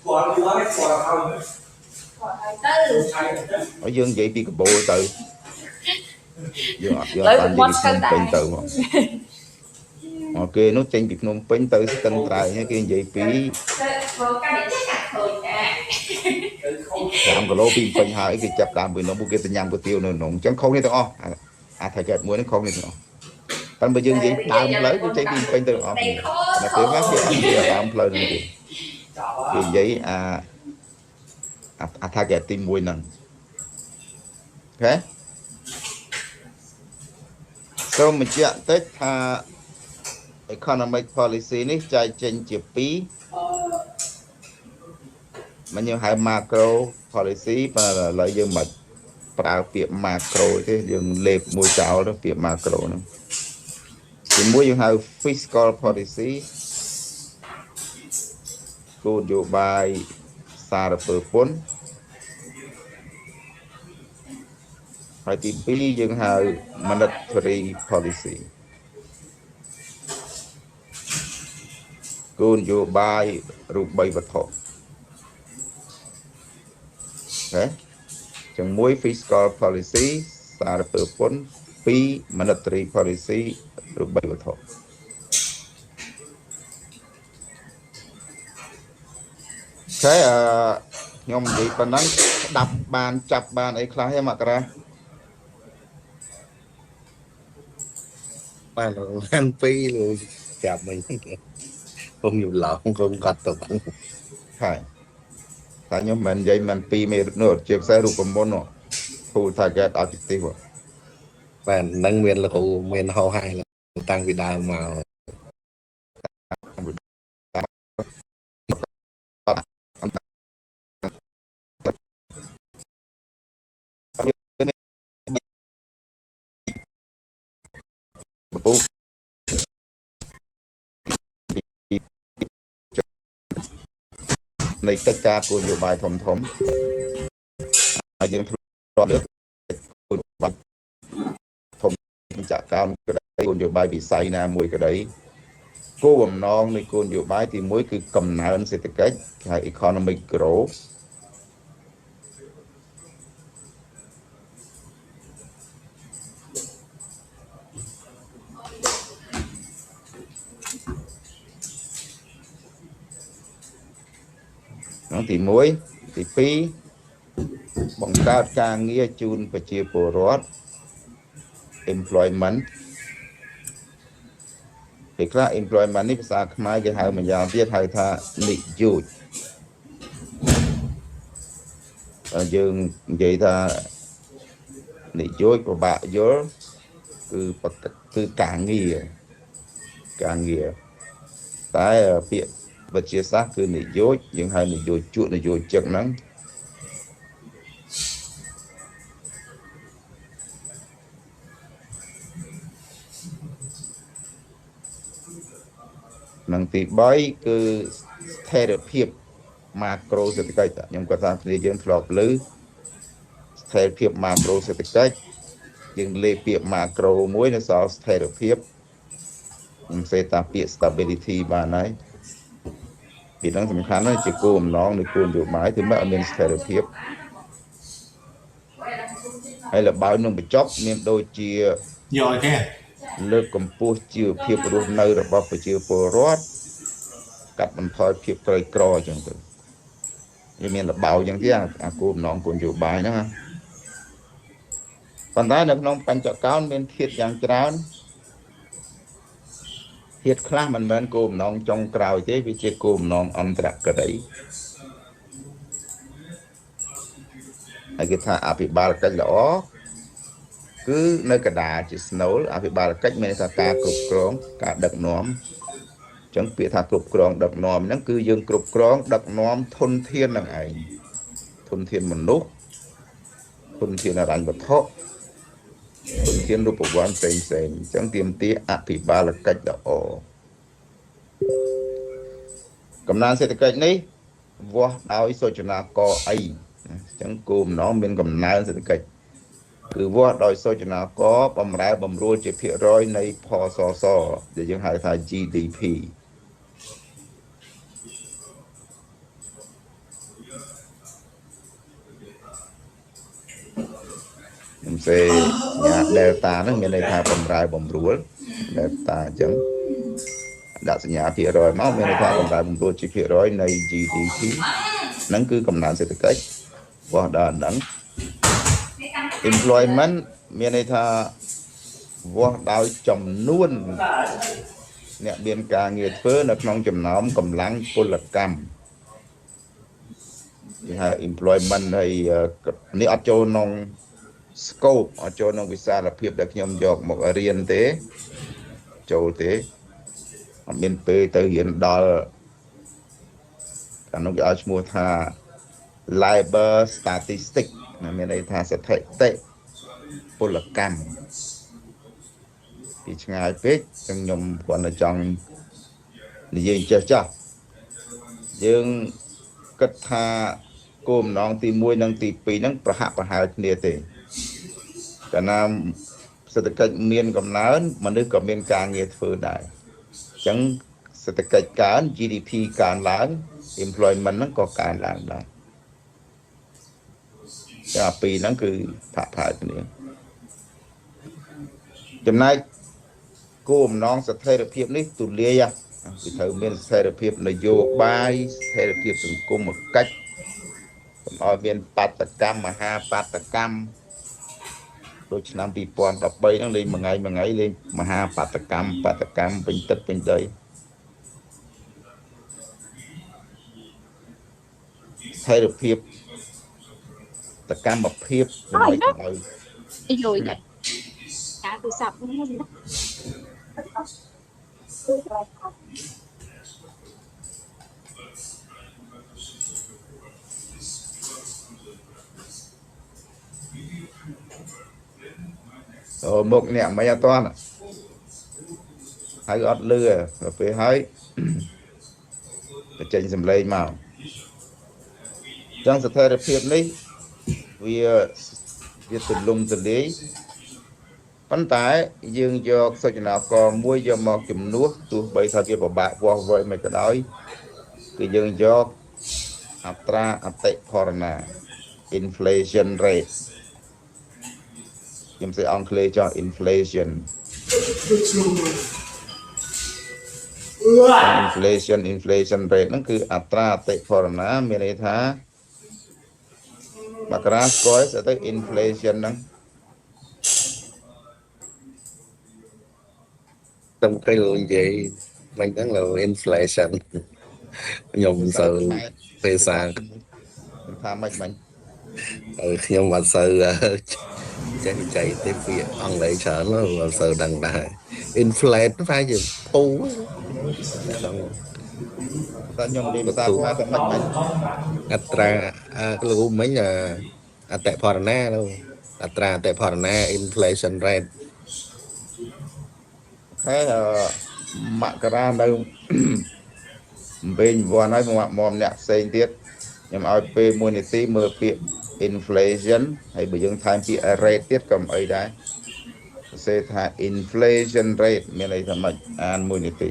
គាត់យូរហើយគាត់ហើយ ហើយយើងនិយាយពីកបូលទៅយើងអត់យើងអត់បាននិយាយពីភ្នំពេញទៅមកអូគេនោះចេញពីភ្នំពេញទៅស្ទឹងត្រែងហើយគេនិយាយពី5គីឡូពីភ្នំពេញហើយគេចាប់ដើមពីនោះពួកគេទៅញ៉ាំគុយទាវនៅនោះអញ្ចឹងខុសគ្នាទាំងអស់អា target មួយហ្នឹងខុសគ្នាទាំងអស់ប៉ុន្តែបើយើងនិយាយដើមផ្លូវគឺចេញពីភ្នំពេញទៅទាំងអស់គ្នាតែពេលខ្លះគេអត់និយាយដើមផ្លូវហ្នឹងទេគេនិយាយអា target ទី1ហ្នឹង OK សូមបញ្ជាក់តិចថា economic policy នេះចែកចេញជាពីរមិនយើងហៅ macro policy ប៉ុន្តែឥឡូវយើងមិនប្រើពាក្យ macro ទេយើងលេបមួយចោលទៅពាក្យ macro ហ្នឹងទីមួយយើងហៅ fiscal policy គោលនយោបាយសារពើពន្ធហើយទី2យើងហៅ monetary policy គោលនយោបាយរូបិយវត្ថុOK ចឹងមួយ fiscal policy សារពើពន្ធពីរ monetary policy រូបិយវត្ថុOK អឺខ្ញុំនិយាយប៉ុណ្ណឹងស្ដាប់បានចាប់បានអីខ្លះទេមករា បានបានពីរលោកចាប់មិញពុំយំឡងគុំកត់ទុក ហើយតែខ្ញុំមិននិយាយមិនពីរមេនោះជាពិសេសរូបមន្តនោះ tool target objective ហ៎ បាទនឹងមានលោកគ្រូមានហោហាយតាំងពីដើមមក បពូនៃកិច្ចការគោលនយោបាយធំធំហើយយើងធ្លាប់លើកគោលនយោបាយធំចាក់កម្មក្តីគោលនយោបាយវិស័យណាមួយក្តីគោលបំណងនៃគោលនយោបាយទី1គឺកំណើនសេដ្ឋកិច្ចគេហៅ economic growth ហ្នឹងទី1ទី2បង្កើតការងារជូនប្រជាពលរដ្ឋ employment ពេលខ្លះ employment នេះភាសាខ្មែរគេហៅម្យ៉ាងទៀតហៅថានិយោជបើយើងនិយាយថានិយោជពិបាកយល់គឺបកគឺការងារការងារតែពាក្យវិទ្យាសាស្ត្រគឺនិយោជយើងហៅនិយោជកនិយោជិកហ្នឹង និងទី3គឺស្ថិរភាពម៉ាក្រូសេដ្ឋកិច្ចខ្ញុំគាត់ថាគ្នាយើងធ្លាប់ឮស្ថិរភាពម៉ាក្រូសេដ្ឋកិច្ចយើងលេបពាក្យម៉ាក្រូមួយនៅសល់ស្ថិរភាពខ្ញុំសេតាពាក្យ stability បានហើយ ពីហ្នឹងសំខាន់ណាស់ជាគោលបំណងនៃគោលនយោបាយគឺមិនឲ្យមានស្ថិរភាពហើយលបើនឹងបញ្ចប់មានដូចជា យកទេ លើកកម្ពស់ជីវភាពរស់នៅរបស់ប្រជាពលរដ្ឋកាត់បន្ថយភាពក្រីក្រអញ្ចឹងទៅវាមានលបោអញ្ចឹងទៀតអាគោលបំណងគោលនយោបាយហ្នឹងណាប៉ុន្តែនៅក្នុងបញ្ចកោណមានធាតុយ៉ាងច្រើនធាតុខ្លះមិនមែនគោលបំណងចុងក្រោយទេវាជាគោលបំណងអន្តរក្តីហើយគេថាអភិបាលកិច្ចល្អគឺនៅកដាជាស្នូលអភិបាលកិច្ចមានន័យថាការគ្រប់គ្រងការដឹកនាំអញ្ចឹងពាក្យថាគ្រប់គ្រងដឹកនាំហ្នឹងគឺយើងគ្រប់គ្រងដឹកនាំធនធានហ្នឹងឯងធនធានមនុស្សធនធានហិរញ្ញវត្ថុធនធានរូបវន្តផ្សេងផ្សេងអញ្ចឹងទាមទារអភិបាលកិច្ចល្អកំណើនសេដ្ឋកិច្ចនេះវាស់ដោយសូចនាករអីអញ្ចឹងគោលបំណងមានកំណើនសេដ្ឋកិច្ចគឺវាស់ដោយសូចនាករបំរែបំរួលជាភាគរយនៃផសសដែលយើងហៅថា GDP ខ្ញុំសេសញ្ញា Delta ហ្នឹងមានន័យថាបំរែបំរួល Delta អញ្ចឹងដាក់សញ្ញាភាគរយមកមានន័យថាបំរែបំរួលជាភាគរយនៃ GDP ហ្នឹងគឺកំណើនសេដ្ឋកិច្ចវាស់ដល់ហ្នឹង employment មានន័យថាវាស់ដោយចំនួនអ្នកមានការងារធ្វើនៅក្នុងចំណោមកម្លាំងពលកម្មគេហៅ employment ហើយនេះអត់ចូលក្នុង scope អត់ចូលក្នុងវិសាលភាពដែលខ្ញុំយកមករៀនទេចូលទេអត់មានពេលទៅរៀនដល់អានោះគេឲ្យឈ្មោះថា labor statistic ណាមានន័យថាស្ថិតិពលកម្មពីឆ្ងាយពេកចឹងខ្ញុំគ្រាន់តែចង់និយាយចេះចាស់យើងគិតថាគោលបំណងទី1និងទី2ហ្នឹងប្រហាក់ប្រហែលគ្នាទេកាលណាសេដ្ឋកិច្ចមានកំណើនមនុស្សក៏មានការងារធ្វើដែរអញ្ចឹងសេដ្ឋកិច្ចកើន GDP កើនឡើង employment ហ្នឹងក៏កើនឡើងដែរចាពីរហ្នឹងគឺផាក់ផាយគ្នាចំណែកគោលបំណងស្ថិរភាពនេះទូលាយគឺត្រូវមានស្ថិរភាពនយោបាយស្ថិរភាពសង្គមកិច្ចកុំឲ្យមានបាតកម្មមហាបាតកម្មដូចឆ្នាំ2013ហ្នឹងលេងមួយថ្ងៃមួយថ្ងៃលេងមហាបាតកម្មបាតកម្មពេញទឹកពេញដីស្ថិរភាពសកម្មភាពដើម្បីកុំឲ្យ អីលុយដែរការទូរស័ព្ទហ្នឹង អូមុខអ្នកមិនអត់តាន់ហើយអត់លឺដល់ពេលហើយបញ្ចេញសម្លេងមកអញ្ចឹងស្ថិរភាពនេះវាវាទលំទលាយប៉ុន្តែយើងយកសូចនាករមួយយកមកជំនួសទោះបីថាវាពិបាកវាស់វែងមិនក៏ដោយគឺយើងយកអត្រាអតិផរណា inflation rate ខ្ញុំសេអង់គ្លេសចោះ inflation inflation rate ហ្នឹងគឺអត្រាអតិផរណាមានន័យថាមករាស្គាល់ស្អីទៅ inflation ហ្នឹង ខ្ញុំឃើញលោកនិយាយមិនហ្នឹងលោក inflation ខ្ញុំមិនសូវភាសា ខ្ញុំថាម៉េចមិញ ខ្ញុំអត់សូវចេះវិច័យទេពាក្យអង់គ្លេសច្រើនអត់សូវដឹងដែរ inflate ប្រហែលជាពូក្នុង តែខ្ញុំនិយាយភាសាខ្មែរតែម៉េចមិញ អត្រាលោកមិញអតិផរណាលោកអត្រាអតិផរណា inflation rate ខែមករានៅវិញវ័នហើយមកមអ្នកផ្សេងទៀតខ្ញុំឲ្យពេល1នាទីមើលពាក្យ inflation ហើយបើយើងថែមពាក្យ rate ទៀតក៏មិនអីដែរសរសេរថា inflation rate មានន័យថាម៉េចអាន1នាទី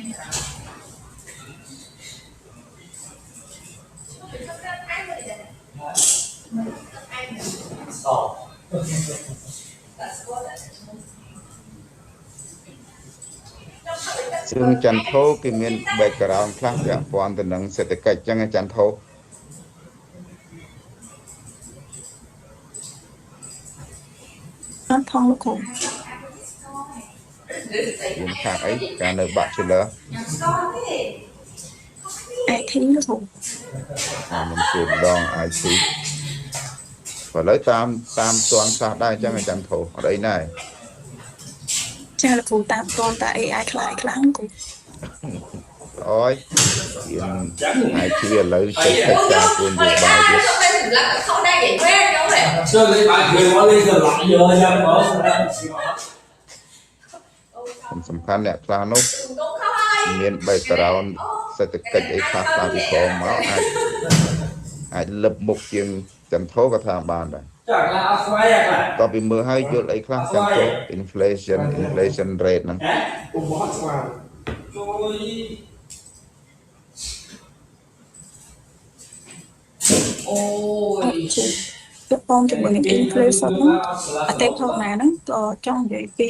សឿងចន្ទធោគេមាន background ខ្លះពាក់ព័ន្ធទៅនឹងសេដ្ឋកិច្ចចឹងចន្ទធោ អត់ថងលោកគ្រូ រៀនខាងអីកាលនៅ Bachelor? IT លោកគ្រូ ខ្ញុំសួរម្ដង IT បើឥឡូវតាមតាមទាន់ខ្លះដែរចឹងចន្ទធោអត់អីដែរ ចាលោកគ្រូតាមតនតា AI ខ្លះខ្លះគ្រូ អើយរៀន IT ឥឡូវចេះកិច្ចការគោលនយោបាយទៀត ជឿលេបាយគេមកលេទៅឡាក់យើយ៉ាងមក សំខាន់អ្នកខ្លះនោះមាន background សេដ្ឋកិច្ចអីខ្លះខ្លះពីក្រោមមកអាចអាចលឹបមុខជាងចន្ទធោក៏ថាបានដែរ ចាខ្លះអត់ស្វ័យខ្លះ តទៅពីមើលហើយយល់អីខ្លះចន្ទធោ inflation rate ហ្នឹង ហ៎ ពុំអត់ស្វា ជួយអូ អ យ ត់គ្រូពាក់ព័ន្ធជាមួយនឹង inflation ហ្នឹងអតិផរណាហ្នឹងក៏ចង់និយាយពី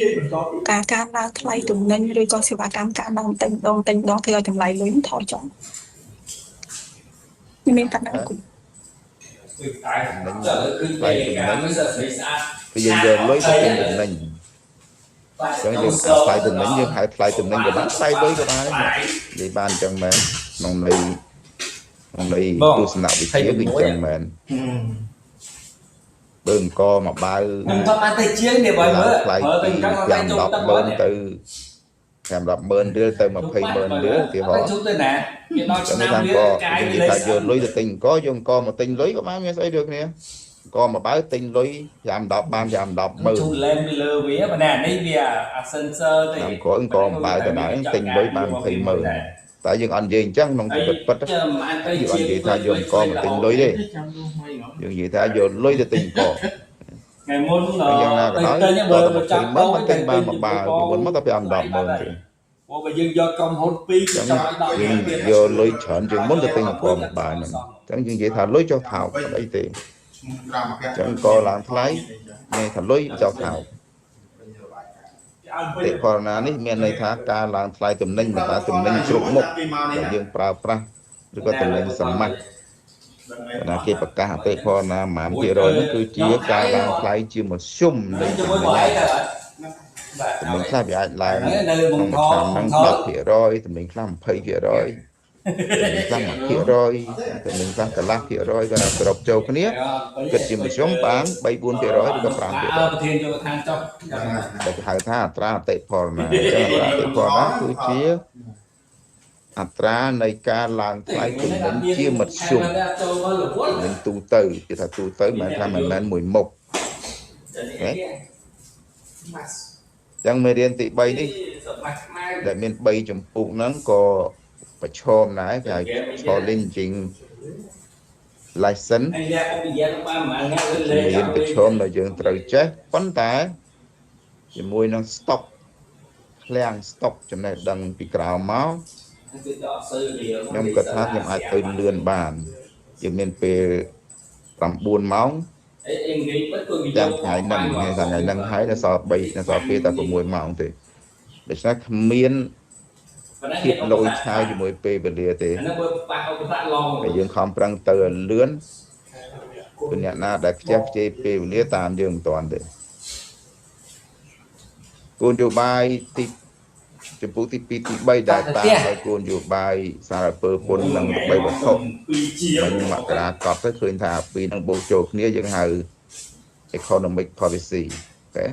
ការកើនឡើងថ្លៃទំនិញឬក៏សេវាកម្មកើនឡើងតែម្ដងតែម្ដងធ្វើឲ្យតម្លៃលុយថយចុះមានប៉ុណ្ណឹងគ្រូ គឺតែចុះគឺគេការមិនស្អាតស្អាត គឺយើងយកលុយទៅទិញទំនិញអញ្ចឹងយើងអាថ្លៃទំនិញយើងហៅថ្លៃទំនិញក៏បានថ្លៃលុយក៏បានដែរនិយាយបានអញ្ចឹងមែនក្នុងន័យក្នុងន័យទស្សនវិជ្ជាគឺអញ្ចឹងមែនបើអង្គមកបាវ ខ្ញុំតបានទៅជាងនេះបើមើល ថ្លៃ បើទៅ ពី ចង់ទៅ 5 ចូលទឹក 10ម៉ឺនទៅ5 10ម៉ឺនរៀលទៅ20ម៉ឺនរៀលឧទាហរណ៍ ជុំទៅណាគេដល់ ចាំ ឆ្នាំ ថា វា អង្គ កាយ យើងនិយាយថាយកលុយទៅទិញអង្គយកអង្គមកទិញលុយក៏បានមានស្អីដូចគ្នាអង្គមកបើទិញលុយ5 10បាន5 10ម៉ឺន ជូលែនពីលើវាប៉ុន្តែនេះវាអា sensor ទេ តាមក្រោយអង្គមកបើទៅដល់ទិញលុយបាន20ម៉ឺនតែយើងអត់និយាយអញ្ចឹងក្នុងជីវិតពិត ចាំអានទៅ យើងអត់និយាយថាយកអង្គមកទិញលុយទេ ចាំនោះមកហ៎ យើងនិយាយថាយកលុយទៅទិញអង្គ ថ្ងៃមុន យ៉ាងណាក៏ដោយ ទៅទិញ តើ បើចាំ 20ម៉ឺនមកទិញបានមួយបាវពីមុនមកតែ5 10ម៉ឺនទេ ព្រោះបើយើងយកក្រុមហ៊ុន2 ចឹង ចង់ឲ្យ10 យើងយកលុយច្រើនជាងមុនទៅទិញអង្គមកបាវហ្នឹងចឹងយើងនិយាយថាលុយចុះថោកអត់អីទេ ក្រាម ចឹងក៏ឡើងថ្លៃមានថាលុយចុះថោកតិផរណានេះមានន័យថាការឡើងថ្លៃទំនិញមិនថាទំនិញគ្រប់មុខដែលយើងប្រើប្រាស់ឬក៏ទំនិញសម្មាណាគេប្រកាសអតិផរណាប្រហែលភាគរយនោះគឺជាការឡើងថ្លៃជាមធ្យមនៃ ជ ទំ ុំមួយ និញ បងឯងទៅបាទ ទំនិញខ្លះវាអាចឡើង នៅ ក្នុង បង្ មួយ ក ឆ្នាំហ្នឹង10%ទំនិញខ្លះ20%ទំនិញខ្លះ1%ទំនិញខ្លះកន្លះភាគរយក៏សរុបចូលគ្នាគិតជាមធ្យមបាន3 4%ឬក៏5% ប្រធានយកឋានចុះ ដែលគេហៅថាអត្រាអតិផរណាអញ្ចឹងអត្រាអតិផរណាគឺជាអត្រានៃការឡើងថ្លៃទំនិញជាមធ្យម ចូលមករវល់ ទំនិញទូទៅគេថាទូទៅមិនមែនថាមិនមែនមួយមុខអញ្ចឹងមេរៀនទី3នេះដែលមាន3ចម្ពោះហ្នឹងក៏ប្រឈមដែរគេហៅ challenging lesson អីយ៉ាអ៊ំយ៉ាបានមួយថ្ងៃលេ មេរៀនប្រឈមដែលយើងត្រូវចេះប៉ុន្តែជាមួយនឹង stock ឃ្លាំង stock ចំណេះដឹងពីក្រៅមកខ្ញុំគិតថាខ្ញុំអាចទៅលឿនបានយើងមានពេល9ម៉ោង អីអីងាយពិតគឺ ទាំងថ្ងៃហ្នឹងថ្ងៃថ្ងៃហ្នឹងហើយនៅសល់3នៅសល់ពេលតែ6ម៉ោងទេដូច្នេះគ្មានភាពលយឆាយជាមួយពេលវេលាទេ អាហ្នឹងបើប៉ះឧបសគ្គឡង តែយើងខំប្រឹងទៅឲ្យលឿនគឺអ្នកណាដែលខ្ជះខ្ជាយពេលវេលាតាមយើងមិនទាន់ទេគោលនយោបាយទីចំពោះទី2ទី3ដែលតាមដោយគោលនយោបាយសារពើពន្ធនិងល្បីវត្ថុមិនមករាកប់ទៅឃើញថាពីរនឹងបូកចូលគ្នាយើងហៅ economic policy អូខេ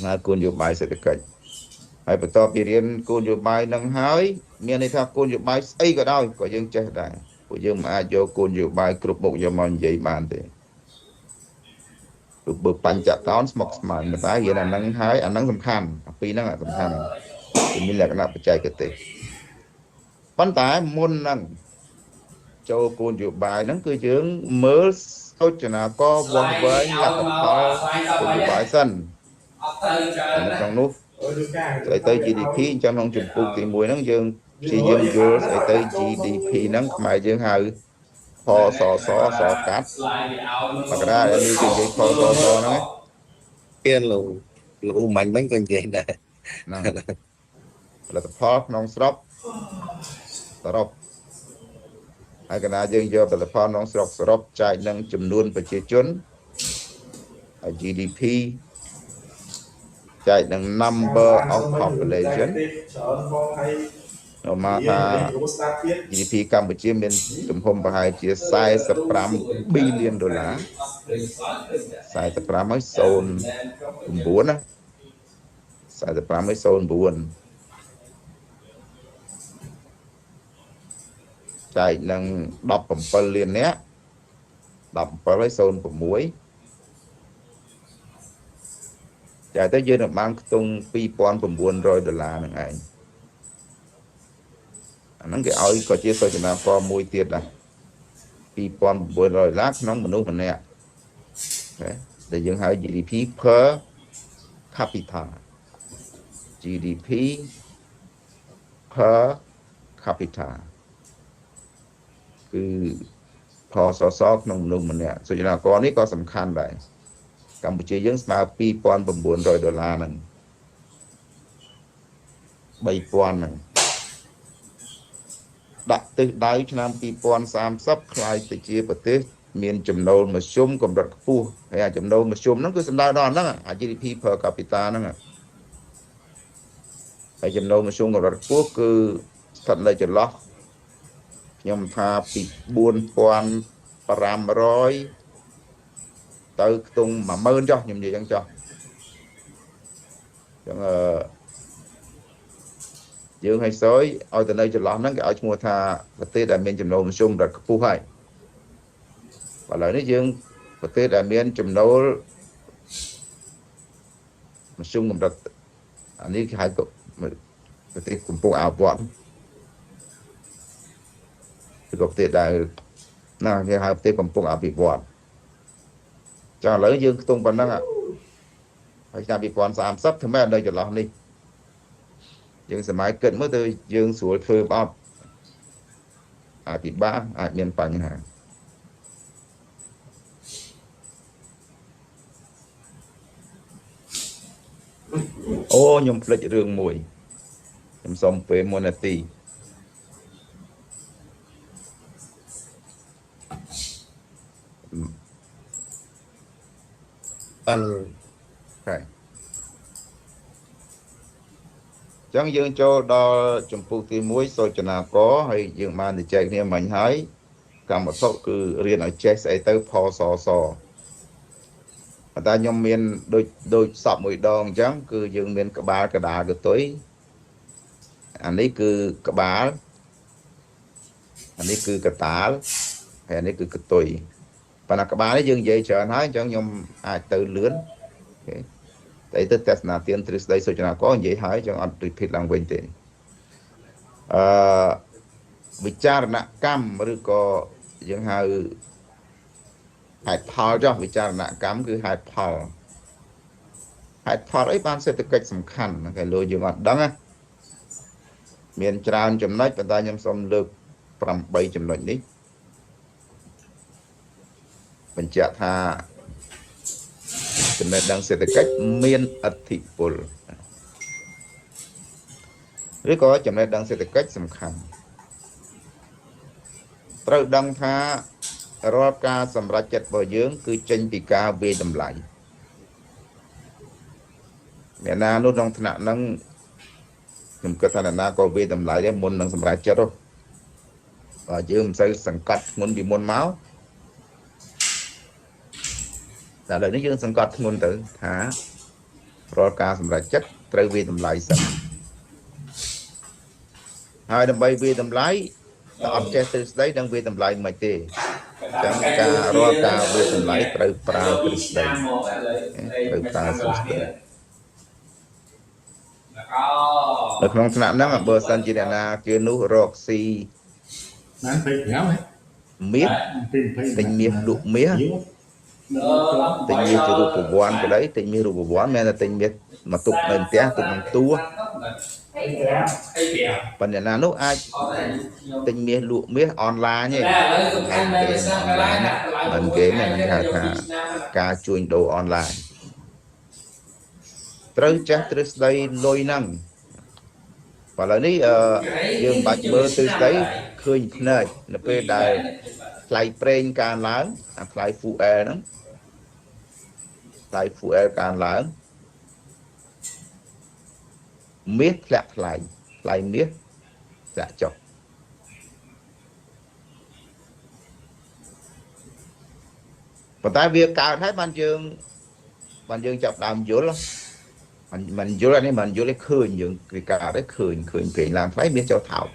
ណាគោលនយោបាយសេដ្ឋកិច្ចហើយបន្ទាប់ពីរៀនគោលនយោបាយនឹងហើយមានន័យថាគោលនយោបាយស្អីក៏ដោយក៏យើងចេះដែរព្រោះយើងមិនអាចយកគោលនយោបាយគ្រប់មុខយកមកនិយាយបានទេព្រោះបើបញ្ចតោនស្មុគស្មាញប៉ុន្តែរៀនអាហ្នឹងហើយអាហ្នឹងសំខាន់អាពីរហ្នឹងអាសំខាន់វាមានលក្ខណៈបច្ចេកទេសប៉ុន្តែមុនហ្នឹងចូលគោលនយោបាយហ្នឹងគឺយើងមើលសូចនាករវាស់វែងលទ្ធផលគោលនយោបាយសិន អត់ទៅច្រើន នៅក្នុងនោះ អ ស្អីទៅ GDP អញ្ចឹងក្នុងជំពូកទី1ហ្នឹងយើងព្យាយាមយល់ស្អីទៅ GDP ហ្នឹងខ្មែរយើងហៅផសសសកាត់ slide វាឲ្យ បករានេះគេនិយាយផសសហ្នឹងណា គៀនលោកលោកអ៊ូម៉ាញ់មិញក៏និយាយដែរ ហ្នឹងផលិតផលក្នុងស្រុកសរុបហើយកណ្ដាលយើងយកផលិតផលក្នុងស្រុកសរុបចែកនឹងចំនួនប្រជាជនហើយ GDP ចែកនឹង number of population ច្រើនបងហើយ ដល់មកថា ស្ដាប់ទៀត GDP កម្ពុជាមានទំហំប្រហែលជា45 billion ដុល្លារ45ហើយ09ណា45ហើយ09ចែកនឹង17លាននាក់17ហើយ06ចែកទៅយើងនឹងបានខ្ទង់2900ដុល្លារហ្នឹងឯងអាហ្នឹងគេឲ្យក៏ជាសូចនាករមួយទៀតដែរ2900ដុល្លារក្នុងមនុស្សម្នាក់ណាដែលយើងហៅ GDP per capita GDP per capita គឺផលសសក្នុងមនុស្សម្នាក់សូចនាករនេះក៏សំខាន់ដែរកម្ពុជាយើងស្មើ2900ដុល្លារហ្នឹង3000ហ្នឹងដាក់ទិសដៅឆ្នាំ2030ក្លាយទៅជាប្រទេសមានចំណូលមធ្យមកម្រិតខ្ពស់ហើយអាចំណូលមធ្យមហ្នឹងគឺសំដៅដល់ហ្នឹងអា GDP per capita ហ្នឹងហើយចំណូលមធ្យមកម្រិតខ្ពស់គឺស្ថិតនៅចន្លោះខ្ញុំថាពី4500ទៅខ្ទង់10000ចុះខ្ញុំនិយាយអញ្ចឹងចុះអញ្ចឹងអឺយើងឲ្យសយឲ្យទៅនៅចន្លោះហ្នឹងគេឲ្យឈ្មោះថាប្រទេសដែលមានចំណូលមធ្យមកម្រិតខ្ពស់ហើយឥឡូវនេះយើងប្រទេសដែលមានចំណូលមធ្យមកម្រិតអានេះគេហៅក៏ប្រទេសកំពុងអភិវឌ្ឍឬក៏ប្រទេសដែលណាគេហៅប្រទេសកំពុងអភិវឌ្ឍចាឥឡូវយើងខ្ទង់ប៉ុណ្ណឹងហើយឆ្នាំ2030ធ្វើម៉េចឲ្យនៅចន្លោះនេះយើងសម័យគិតមើលទៅយើងស្រួលធ្វើអត់អាចពិបាកអាចមានបញ្ហាអូខ្ញុំភ្លេចរឿងមួយខ្ញុំសុំពេល1នាទី បាន ហើយអញ្ចឹងយើងចូលដល់ចម្ពោះទី1សូចនាករហើយយើងបានទៅចែកគ្នាមិញហើយកម្មវត្ថុគឺរៀនឲ្យចេះស្អីទៅផសសប៉ុន្តែខ្ញុំមានដូចដូចសពមួយដងអញ្ចឹងគឺយើងមានក្បាលកដាលកតុយអានេះគឺក្បាលអានេះគឺកតាលហើយអានេះគឺកតុយប៉ុន្តែក្បាលនេះយើងនិយាយច្រើនហើយអញ្ចឹងខ្ញុំអាចទៅលឿនតែទៅទស្សនាទានទ្រឹស្ដីសូចនាករនិយាយហើយចឹងអត់ repeat ឡើងវិញទេអឺវិចារណកម្មឬក៏យើងហៅហេតុផលចុះវិចារណកម្មគឺហេតុផលហេតុផលអីបានសេដ្ឋកិច្ចសំខាន់គេលើយើងអត់ដឹងណាមានច្រើនចំណុចប៉ុន្តែខ្ញុំសូមលើក8ចំណុចនេះបញ្ជាក់ថាចំណេះដឹងសេដ្ឋកិច្ចមានឥទ្ធិពលឬក៏ចំណេះដឹងសេដ្ឋកិច្ចសំខាន់ត្រូវដឹងថារាល់ការសម្រេចចិត្តរបស់យើង គឺចេញពីការវាយតម្លៃអ្នកណានោះក្នុងថ្នាក់ហ្នឹងខ្ញុំគិតថាអ្នកណាក៏វាយតម្លៃដែរមុននឹងសម្រេចចិត្តហ៎បើយើងមិនសូវសង្កត់ធ្ងន់ពីមុនមកតែឥឡូវនេះយើងសង្កត់ធ្ងន់ទៅថារាល់ការសម្រេចចិត្តត្រូវវាយតម្លៃសិនហើយដើម្បីវាយតម្លៃតែអត់ចេះទ្រឹស្ដីនឹងវាយតម្លៃមិនទេចឹងការរាល់ការវាយតម្លៃត្រូវប្រើទ្រឹស្ដីត្រូវប្រើទ្រឹស្ដីនៅក្នុងថ្នាក់ហ្នឹងបើសិនជាអ្នកណាគេនោះរកស៊ី បាន25ហ៎ មាស ពី20 ទិញមាសលក់មាស ទិញមាសជារូបវ័ន្តក៏ដីទិញមាសរូបវ័ន្តមានតែទិញមាសមកទុកនៅផ្ទះទុកក្នុងទូ 25 ប៉ុន្តែណានោះអាច អត់ទេខ្ញុំ ទិញមាសលក់មាសអនឡាញទេ តែឥឡូវសំខាន់មែនទេសាកាឡាណា មិនគេណាគេហៅថាការជួញដូរអនឡាញត្រូវចេះទ្រឹស្ដីលុយហ្នឹងឥឡូវនេះអឺយើងមិនបាច់មើលទ្រឹស្ដីឃើញភ្នែកនៅពេលដែលថ្លៃប្រេងកើនឡើងអាថ្លៃ fuel ហ្នឹងថ្លៃ fuel កើនឡើងមាសធ្លាក់ថ្លៃថ្លៃមាសធ្លាក់ចុះប៉ុន្តែវាកើតហើយបានយើងបានយើងចាប់ដើមយល់មិនមិនយល់អានេះមិនយល់ទេឃើញយើងវាកើតហើយឃើញឃើញប្រេងឡើងថ្លៃមាសចុះថោក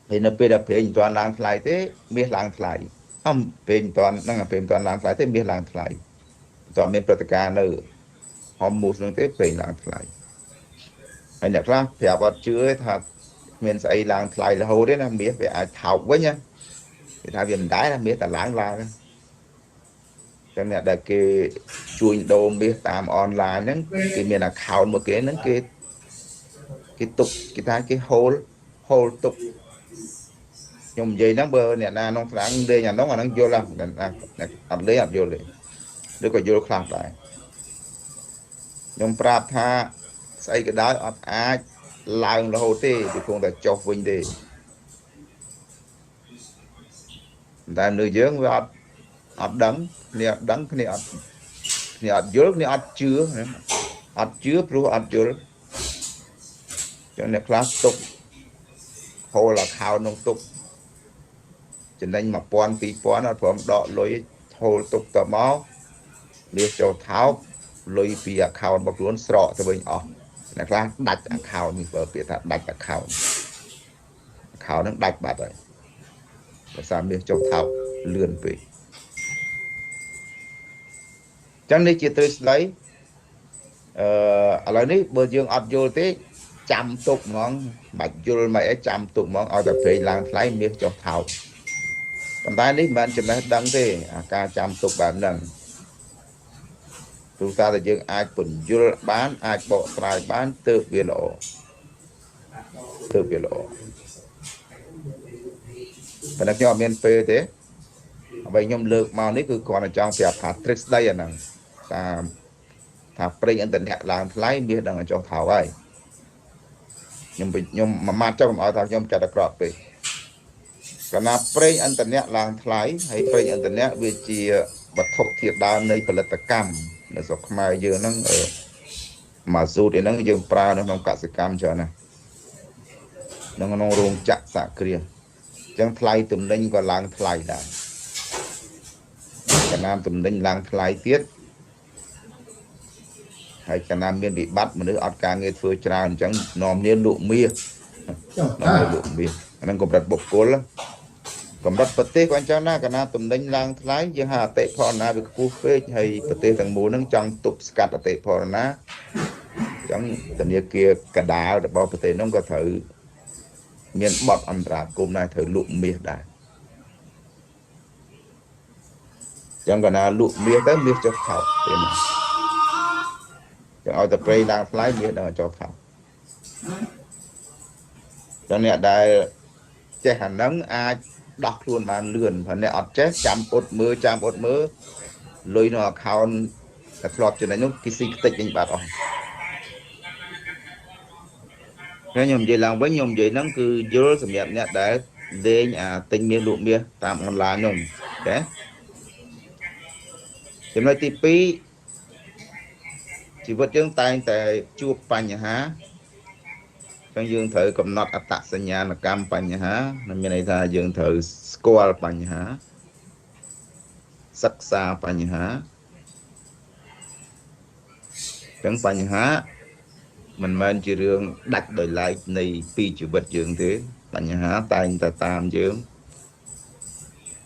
ហើយនៅពេលដែលប្រេងមិនទាន់ឡើងថ្លៃទេមាសឡើងថ្លៃអំប្រេងមិនទាន់ហ្នឹងប្រេងមិនទាន់ឡើងថ្លៃទេមាសឡើងថ្លៃមិនទាន់មានព្រឹត្តិការណ៍នៅហមមូសហ្នឹងទេប្រេងឡើងថ្លៃហើយអ្នកខ្លះប្រាប់អត់ជឿទេថាគ្មានស្អីឡើងថ្លៃរហូតទេណាមាសវាអាចថោកវិញណាគេថាវាមិនដែរណាមាសតែឡើងឡើងចឹងអ្នកដែលគេជួញដូរមាសតាមអនឡាញហ្នឹងគេមាន account មកគេហ្នឹងគេគេទុកគេថាគេ hold hold ទុកខ្ញុំនិយាយហ្នឹងបើអ្នកណាក្នុងស្រាំងលេងអានោះអាហ្នឹងយល់ហ្នឹងអត់លេងអត់យល់ទេឬក៏យល់ខ្លះដែរខ្ញុំប្រាប់ថាស្អីក៏ដោយអត់អាចឡើងរហូតទេវាគង់តែចុះវិញទេតែនៅយើងវាអត់អត់ដឹងគ្នាអត់ដឹងគ្នាអត់គ្នាអត់យល់គ្នាអត់ជឿអត់ជឿព្រោះអត់យល់ចឹងអ្នកខ្លះទុក hold account ក្នុងទុកចំណេញ1000 2000អត់ព្រមដកលុយ hold ទុកតមកមាសចូលថោកលុយពី account របស់ខ្លួនស្រកទៅវិញអស់អ្នកខ្លះដាច់ account នេះបើពាក្យថាដាច់ account account ហ្នឹងដាច់បាត់ហើយដោយសារមាសចុះថោកលឿនពេកចឹងនេះជាទ្រឹស្ដីអឺឥឡូវនេះបើយើងអត់យល់ទេចាំទុកហ្មងបាច់យល់មិនអីចាំទុកហ្មងឲ្យតែប្រេងឡើងថ្លៃមាសចុះថោកប៉ុន្តែនេះមិនមែនចំណេះដឹងទេអាការចាំទុកបែបហ្នឹងព្រោះតែយើងអាចពន្យល់បានអាចបកស្រាយបានទើបវាល្អទើបវាល្អប៉ុន្តែខ្ញុំអត់មានពេលទេអ្វីខ្ញុំលើកមកនេះគឺគ្រាន់តែចង់ប្រាប់ថាទ្រឹស្ដីអាហ្នឹងតាមថាប្រេងឥន្ធនៈឡើងថ្លៃមាសដឹងឲ្យចុះថោកហើយខ្ញុំខ្ញុំមួយម៉ាត់ចុះកុំឲ្យថាខ្ញុំចាត់អាក្រក់ពេកកាលណាប្រេងឥន្ធនៈឡើងថ្លៃហើយប្រេងឥន្ធនៈវាជាវត្ថុធាតុដើមនៃផលិតកម្មនៅស្រុកខ្មែរយើងហ្នឹងម៉ាស៊ូតអីហ្នឹងយើងប្រើនៅក្នុងកសិកម្មច្រើនណាស់នៅក្នុងរោងចក្រសហគ្រាសអញ្ចឹងថ្លៃទំនិញក៏ឡើងថ្លៃដែរកាលណាទំនិញឡើងថ្លៃទៀតហើយកាលណាមានវិបត្តិមនុស្សអត់ការងារធ្វើច្រើនអញ្ចឹងនាំគ្នាលក់មាសនាំគ្នាលក់មាសអាហ្នឹងកម្រិតបុគ្គលកម្រិតប្រទេសក៏អញ្ចឹងដែរកាលណាទំនិញឡើងថ្លៃយើងហៅអតិផរណាវាខ្ពស់ពេកហើយប្រទេសទាំងមូលហ្នឹងចង់ទប់ស្កាត់អតិផរណាអញ្ចឹងធនាគារកដាលរបស់ប្រទេសហ្នឹងក៏ត្រូវមានបទអន្តរាគមន៍ដែរត្រូវលក់មាសដែរអញ្ចឹងកាលណាលក់មាសទៅមាសចុះថោកទេណាចឹងឲ្យតែប្រេងឡើងថ្លៃមាសដល់ចុះថោកចឹងអ្នកដែលចេះអាហ្នឹងអាចដោះខ្លួនបានលឿនព្រោះអ្នកអត់ចេះចាំអត់មើលចាំអត់មើលលុយនៅ account តែធ្លាប់ចំណេញនោះគេស៊ីខ្ទេចវិញបាត់អស់ហើយខ្ញុំនិយាយឡើងវិញខ្ញុំនិយាយហ្នឹងគឺយល់សម្រាប់អ្នកដែលលេងអាទិញមាសលក់មាសតាមអនឡាញនោះចាចំណុចទី2ជីវិតយើងតែងតែជួបបញ្ហាអញ្ចឹងយើងត្រូវកំណត់អត្តសញ្ញាណកម្មបញ្ហានឹងមានន័យថាយើងត្រូវស្គាល់បញ្ហាសិក្សាបញ្ហាអញ្ចឹងបញ្ហាមិនមែនជារឿងដាច់ដោយឡែកនៃពីជីវិតយើងទេបញ្ហាតែងតែតាមយើង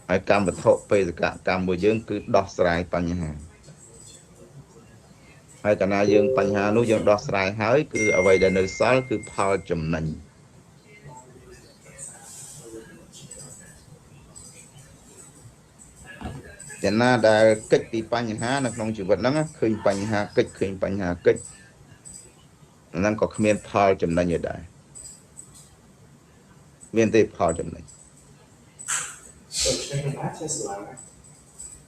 ហើយកម្មវត្ថុបេសកកម្មរបស់យើងគឺដោះស្រាយបញ្ហាហើយកាលណាយើងបញ្ហានោះយើងដោះស្រាយហើយគឺអ្វីដែលនៅសល់គឺផលចំណេញច អ្នកណាដែលកិច្ចពីបញ្ហានៅក្នុងជីវិតហ្នឹងឃើញបញ្ហាកិច្ចឃើញបញ្ហាកិច្ចហ្នឹងក៏គ្មានផលចំណេញឯដែរមានទេផលចំណេញ ដូច្នេះណាចេះស្រឡាញ់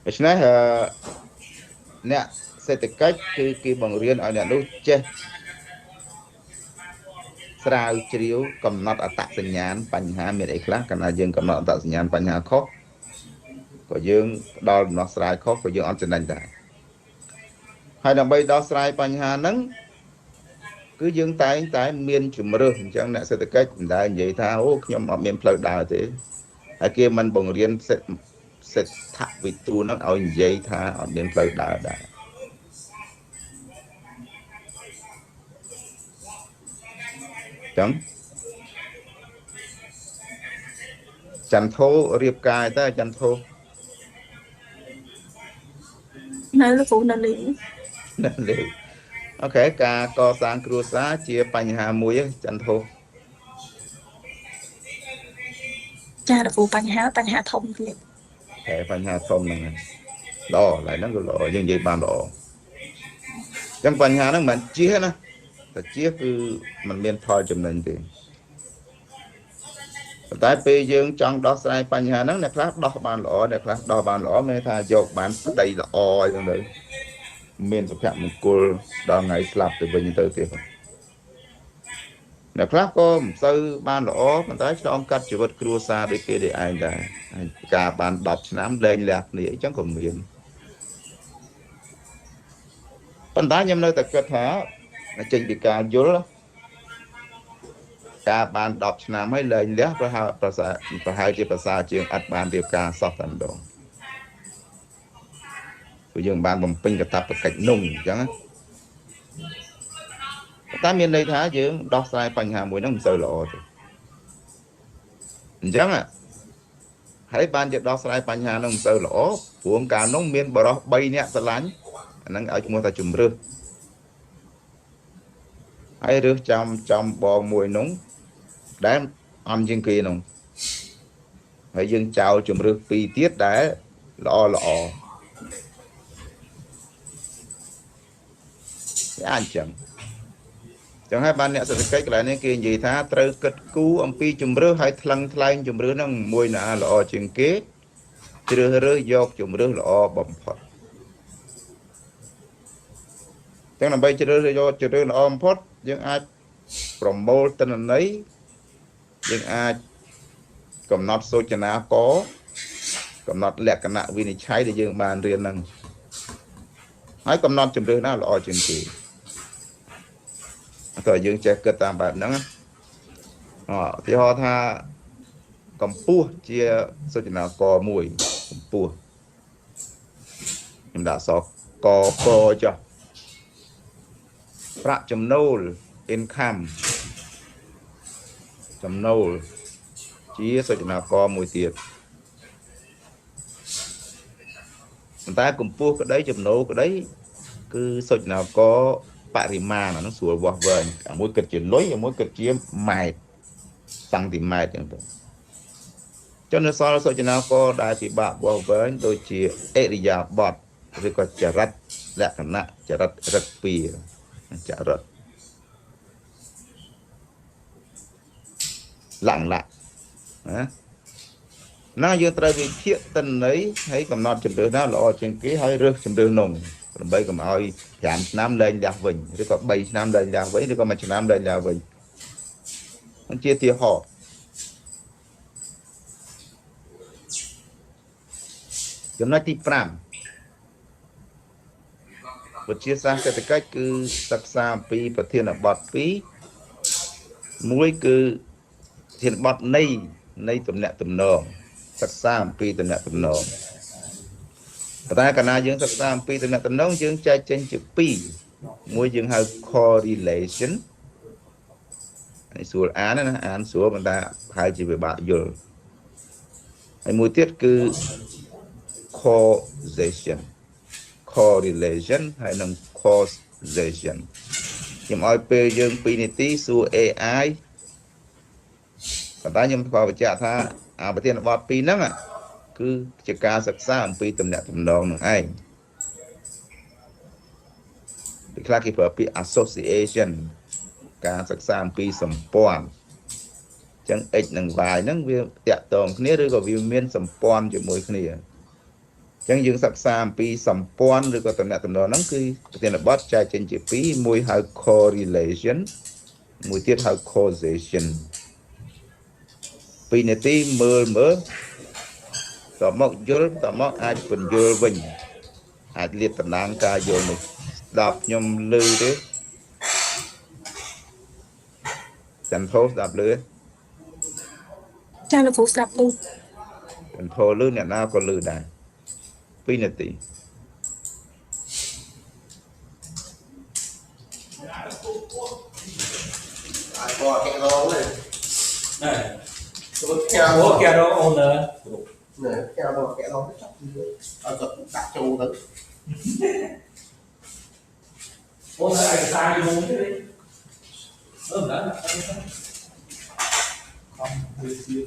ដូច្នេះអឺអ្នកសេដ្ឋកិច្ចគឺគេបង្រៀនឲ្យអ្នកនោះចេះស្រាវជ្រាវកំណត់អត្តសញ្ញាណបញ្ហាមានអីខ្លះកាលណាយើងកំណត់អត្តសញ្ញាណបញ្ហាខុសក៏យើងផ្ដល់ដំណោះស្រាយខុសក៏យើងអត់ចំណេញដែរហើយដើម្បីដោះស្រាយបញ្ហាហ្នឹងគឺយើងតែងតែមានជំរើសអញ្ចឹងអ្នកសេដ្ឋកិច្ចមិនដែលនិយាយថាអូខ្ញុំអត់មានផ្លូវដើរទេហើយគេមិនបង្រៀនសេដ្ឋវិទូហ្នឹងឲ្យនិយាយថាអត់មានផ្លូវដើរដែរចឹងចន្ទធោរៀបកាយតើចន្ទធោ នៅលោកគ្រូនៅលេង នៅលេង OK ការកសាងគ្រួសារជាបញ្ហាមួយចន្ទធោ ចាលោកគ្រូបញ្ហាបញ្ហាធំទៀត តែបញ្ហាធំហ្នឹងល្អឡើយហ្នឹងក៏ល្អយើងនិយាយបានល្អអញ្ចឹងបញ្ហាហ្នឹងមិនមែនជៀសណាតែជៀសគឺมันមានផលចំណេញទេប៉ុន្តែពេលយើងចង់ដោះស្រាយបញ្ហាហ្នឹងអ្នកខ្លះដោះបានល្អអ្នកខ្លះដោះបានល្អមានថាយកបានប្តីល្អអីហ្នឹងទៅមានសុភមង្គលដល់ថ្ងៃស្លាប់ទៅវិញទៅទៀតអ្នកខ្លះក៏មិនសូវបានល្អប៉ុន្តែឆ្លងកាត់ជីវិតគ្រួសារដូចគេដូចឯងដែរហើយការបាន10ឆ្នាំលែងលះគ្នាអញ្ចឹងក៏មានប៉ុន្តែខ្ញុំនៅតែគិតថាចេញពីការយល់ការបាន10ឆ្នាំហើយលែងលះប្រហែលប្រសើរប្រហែលជាប្រសើរជាងអត់បានរៀបការសោះតែម្ដងព្រោះយើងបានបំពេញកាតព្វកិច្ចនោះអញ្ចឹងណាតែមានន័យថាយើងដោះស្រាយបញ្ហាមួយហ្នឹងមិនសូវល្អទេអញ្ចឹងហើយបានជាដោះស្រាយបញ្ហាហ្នឹងមិនសូវល្អព្រោះកាលនោះមានបរិស3នាក់ស្រឡាញ់អាហ្នឹងឲ្យឈ្មោះថាជំរើសហើយរើសចំចំបងមួយនោះដែលអន់ជាងគេនោះហើយយើងចោលជំរើសពីរទៀតដែលល្អល្អវាអាចអញ្ចឹងចឹងហើយបានអ្នកសេដ្ឋកិច្ចកន្លែងនេះគេនិយាយថាត្រូវគិតគូរអំពីជំរើសហើយថ្លឹងថ្លែងជំរើសហ្នឹងមួយណាល្អជាងគេជ្រើសរើសយកជំរើសល្អបំផុតចឹងដើម្បីជ្រើសរើសយកជំរើសល្អបំផុតយើងអាចប្រមូលទិន្នន័យយើងអាចកំណត់សូចនាករកំណត់លក្ខណៈវិនិច្ឆ័យដែលយើងបានរៀនហ្នឹងហើយកំណត់ជំរើសណាល្អជាងគេតើយើងចេះគិតតាមបែបហ្នឹងឧទាហរណ៍ថាកម្ពស់ជាសូចនាករមួយកម្ពស់ខ្ញុំដាក់អក្សរកកចុះប្រាក់ចំណូល income ចំណូលជាសូចនាករមួយទៀតប៉ុន្តែកម្ពស់ក្តីចំណូលក្តីគឺសូចនាករបរិមាណអានោះស្រួលវាស់វែងអាមួយគិតជាលុយអាមួយគិតជាម៉ែត្រសង់ទីម៉ែត្រអញ្ចឹងទៅចុះនៅសល់សូចនាករដែលពិបាកវាស់វែងដូចជាអិរិយាបថឬក៏ចរិតលក្ខណៈចរិតរឹកពីចរិតលក្ខណៈណាណាយើងត្រូវវិភាគទិន្នន័យហើយកំណត់ជំរើសណាល្អជាងគេហើយរើសជំរើសនោះដើម្បីកុំឲ្យ5ឆ្នាំលែងលះវិញឬក៏3ឆ្នាំលែងលះវិញឬក៏1ឆ្នាំលែងលះវិញมันជាឧទាហរណ៍ចំណុចទី5វិទ្យាសាស្ត្រសេដ្ឋកិច្ចគឺសិក្សាអំពីប្រធានបទ2មួយគឺប្រធានបទនៃទំនាក់ទំនងសិក្សាអំពីទំនាក់ទំនងប៉ុន្តែកាលណាយើងសិក្សាអំពីទំនាក់ទំនងយើងចែកចេញជាពីរមួយយើងហៅ correlation ហើយស្រួលអានណាអានស្រួលប៉ុន្តែប្រហែលជាពិបាកយល់ហើយមួយទៀតគឺ causation correlation ហើយនិង causation ខ្ញុំឲ្យពេលយើង2នាទីសួរ AI ប៉ុន្តែខ្ញុំក៏បញ្ជាក់ថាអាប្រធានបទពីរហ្នឹង គឺជាការសិក្សាអំពីទំនាក់ទំនងនឹងឯងពេលខ្លះគេប្រើពាក្យ association ការសិក្សាអំពីសម្ព័ន្ធអញ្ចឹង x និង y ហ្នឹងវាតាក់ទងគ្នាឬក៏វាមានសម្ព័ន្ធជាមួយគ្នាអញ្ចឹងយើងសិក្សាអំពីសម្ព័ន្ធឬក៏ទំនាក់ទំនងហ្នឹងគឺប្រធានបទចែកចេញជាពីរមួយហៅ correlation មួយទៀតហៅ causation 2នាទីមើលមើលតមកយល់តមកអាចពន្យល់វិញអាចលាតតំណាងការយល់នោះស្ដាប់ខ្ញុំឮទេចន្ទធោស្ដាប់ឮទេ ចាលោកគ្រូស្ដាប់ឮ ចន្ទធោឮអ្នកណាក៏ឮដែរ2នាទី អាយបកែរងនេះ ណែ ទៅផ្ញើ អូកែរង owner ណែផ្ញើបកែរងទៅចាប់ឲ្យគាត់ដាក់ចូលទៅ owner ឯកសារយូរទេអឺណាខំវាជា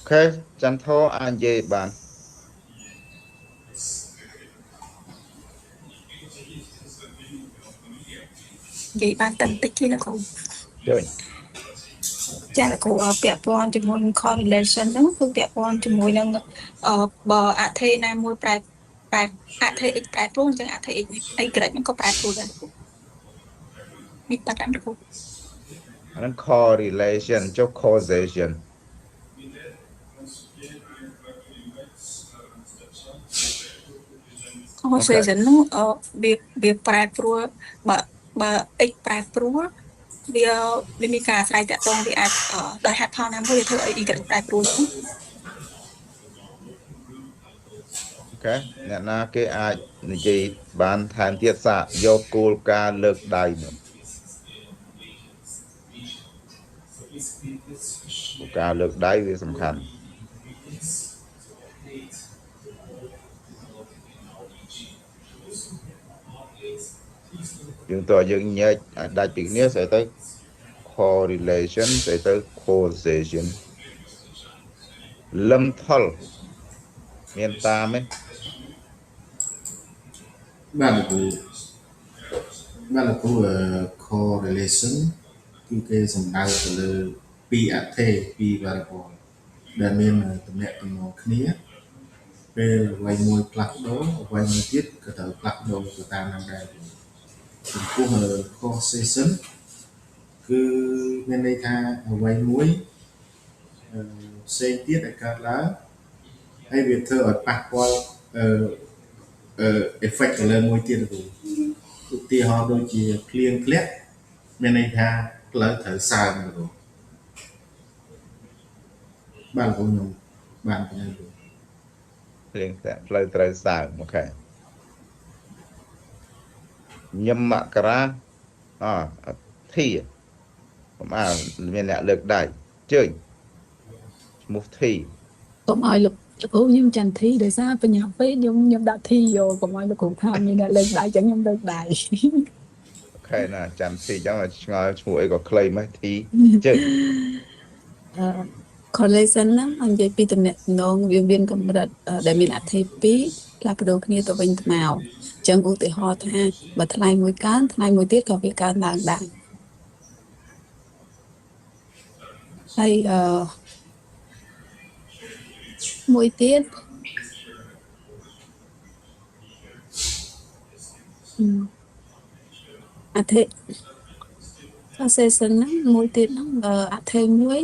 OK ចន្ទធោអាចនិយាយបាន និយាយបានតែបន្តិចទេលោកគ្រូ ជួយ ចាលោកគ្រូអឺពាក់ព័ន្ធជាមួយនឹង correlation ហ្នឹងគឺពាក់ព័ន្ធជាមួយនឹងអឺបើអថេណាមួយប្រែប្រែអថេ x ប្រែប្រួលអញ្ចឹងអថេ x y ហ្នឹងក៏ប្រែប្រួលដែរលោកគ្រូនេះតាតាមលោកគ្រូ អាហ្នឹង correlation ចុះ causation causation ហ្នឹងអឺវាវាប្រែប្រួលបើបើ x ប្រែប្រួលវាវាមានការអាស្រ័យតាក់ទងវាអាចអឺដោយហេតុផលណាមួយវាធ្វើឲ្យ y ប្រែប្រួលហ្នឹង OK អ្នកណាគេអាចនិយាយបានថែមទៀតសាកយកគោលការណ៍លើកដៃមកគោលការណ៍លើកដៃវាសំខាន់យើងតើយើងញែកឲ្យដាច់ពីគ្នាស្អីទៅ correlation ស្អីទៅ causation លឹមថុលមានតាមទេ បាទលោកគ្រូបាទលោកគ្រូ correlation គឺគេសំដៅទៅលើពីរអថេពីរ variable ដែលមានទំនាក់ទំនងគ្នា ពេលអ្វីមួយផ្លាស់ប្ដូរអ្វីមួយទៀតក៏ត្រូវផ្លាស់ប្ដូរទៅតាមនឹងដែរចំពោះ causation គឺមានន័យថាអ្វីមួយផ្សេងទៀតដែលកើតឡើងហើយវាធ្វើឲ្យប៉ះពាល់អឺអឺ effect ទៅលើមួយទៀតទៅឧទាហរណ៍ដូចជាភ្លៀងធ្លាក់មានន័យថាផ្លូវត្រូវសើមទៅបាទលោកខ្ញុំបានប៉ុណ្ណេះលោក ភ្លៀងធ្លាក់ផ្លូវត្រូវសើម OK ញឹមមករាអធីកុំអើមានអ្នកលើកដៃជើញឈ្មោះធី កុំឲ្យលោកលោកគ្រូខ្ញុំចន្ទធីដោយសារបញ្ញាពេកខ្ញុំដាក់ធីយកកុំឲ្យលោកគ្រូថាមានអ្នកលើកដៃចឹងខ្ញុំលើកដៃ OK ណាចន្ទធីចឹងឆ្ងល់ឈ្មោះអីក៏ខ្លីម៉េះធីជើញ អឺ correlation ហ្នឹងនិយាយពីតំណែងវាមានកម្រិតដែលមានអត្ថិពីរផ្លាស់ប្ដូរគ្នាទៅវិញទៅមកអញ្ចឹងឧទាហរណ៍ថាបើថ្លៃមួយកើនថ្លៃមួយទៀតក៏វាកើនឡើងដែរហើយអឺមួយទៀតអធិ causation ហ្នឹងមួយទៀតហ្នឹងអធិមួយ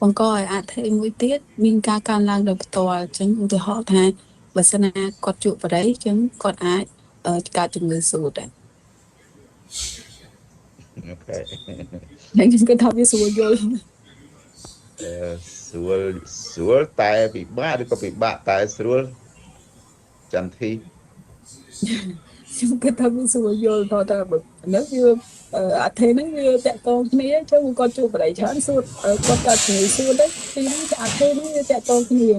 បង្កឲ្យអធិមួយទៀតមានការកើនឡើងដោយផ្ទាល់អញ្ចឹងឧទាហរណ៍ថាបើសិនណាគាត់ជក់បារីអញ្ចឹងគាត់អាចកើតជំងឺសួតដែរ OK ហើយខ្ញុំគិតថាវាស្រួលយល់ អឺស្រួលស្រួលតែពិបាកឬក៏ពិបាកតែស្រួលចន្ទធី ខ្ញុំគិតថាវាស្រួលយល់តើតើបើហ្នឹងវាអធិហ្នឹងវាតាក់ទងគ្នាអញ្ចឹងគាត់ជួបបរិយច្រើនសួតគាត់កើតជំងឺសួតដែរពីហ្នឹងអធិហ្នឹងវាតាក់ទងគ្នា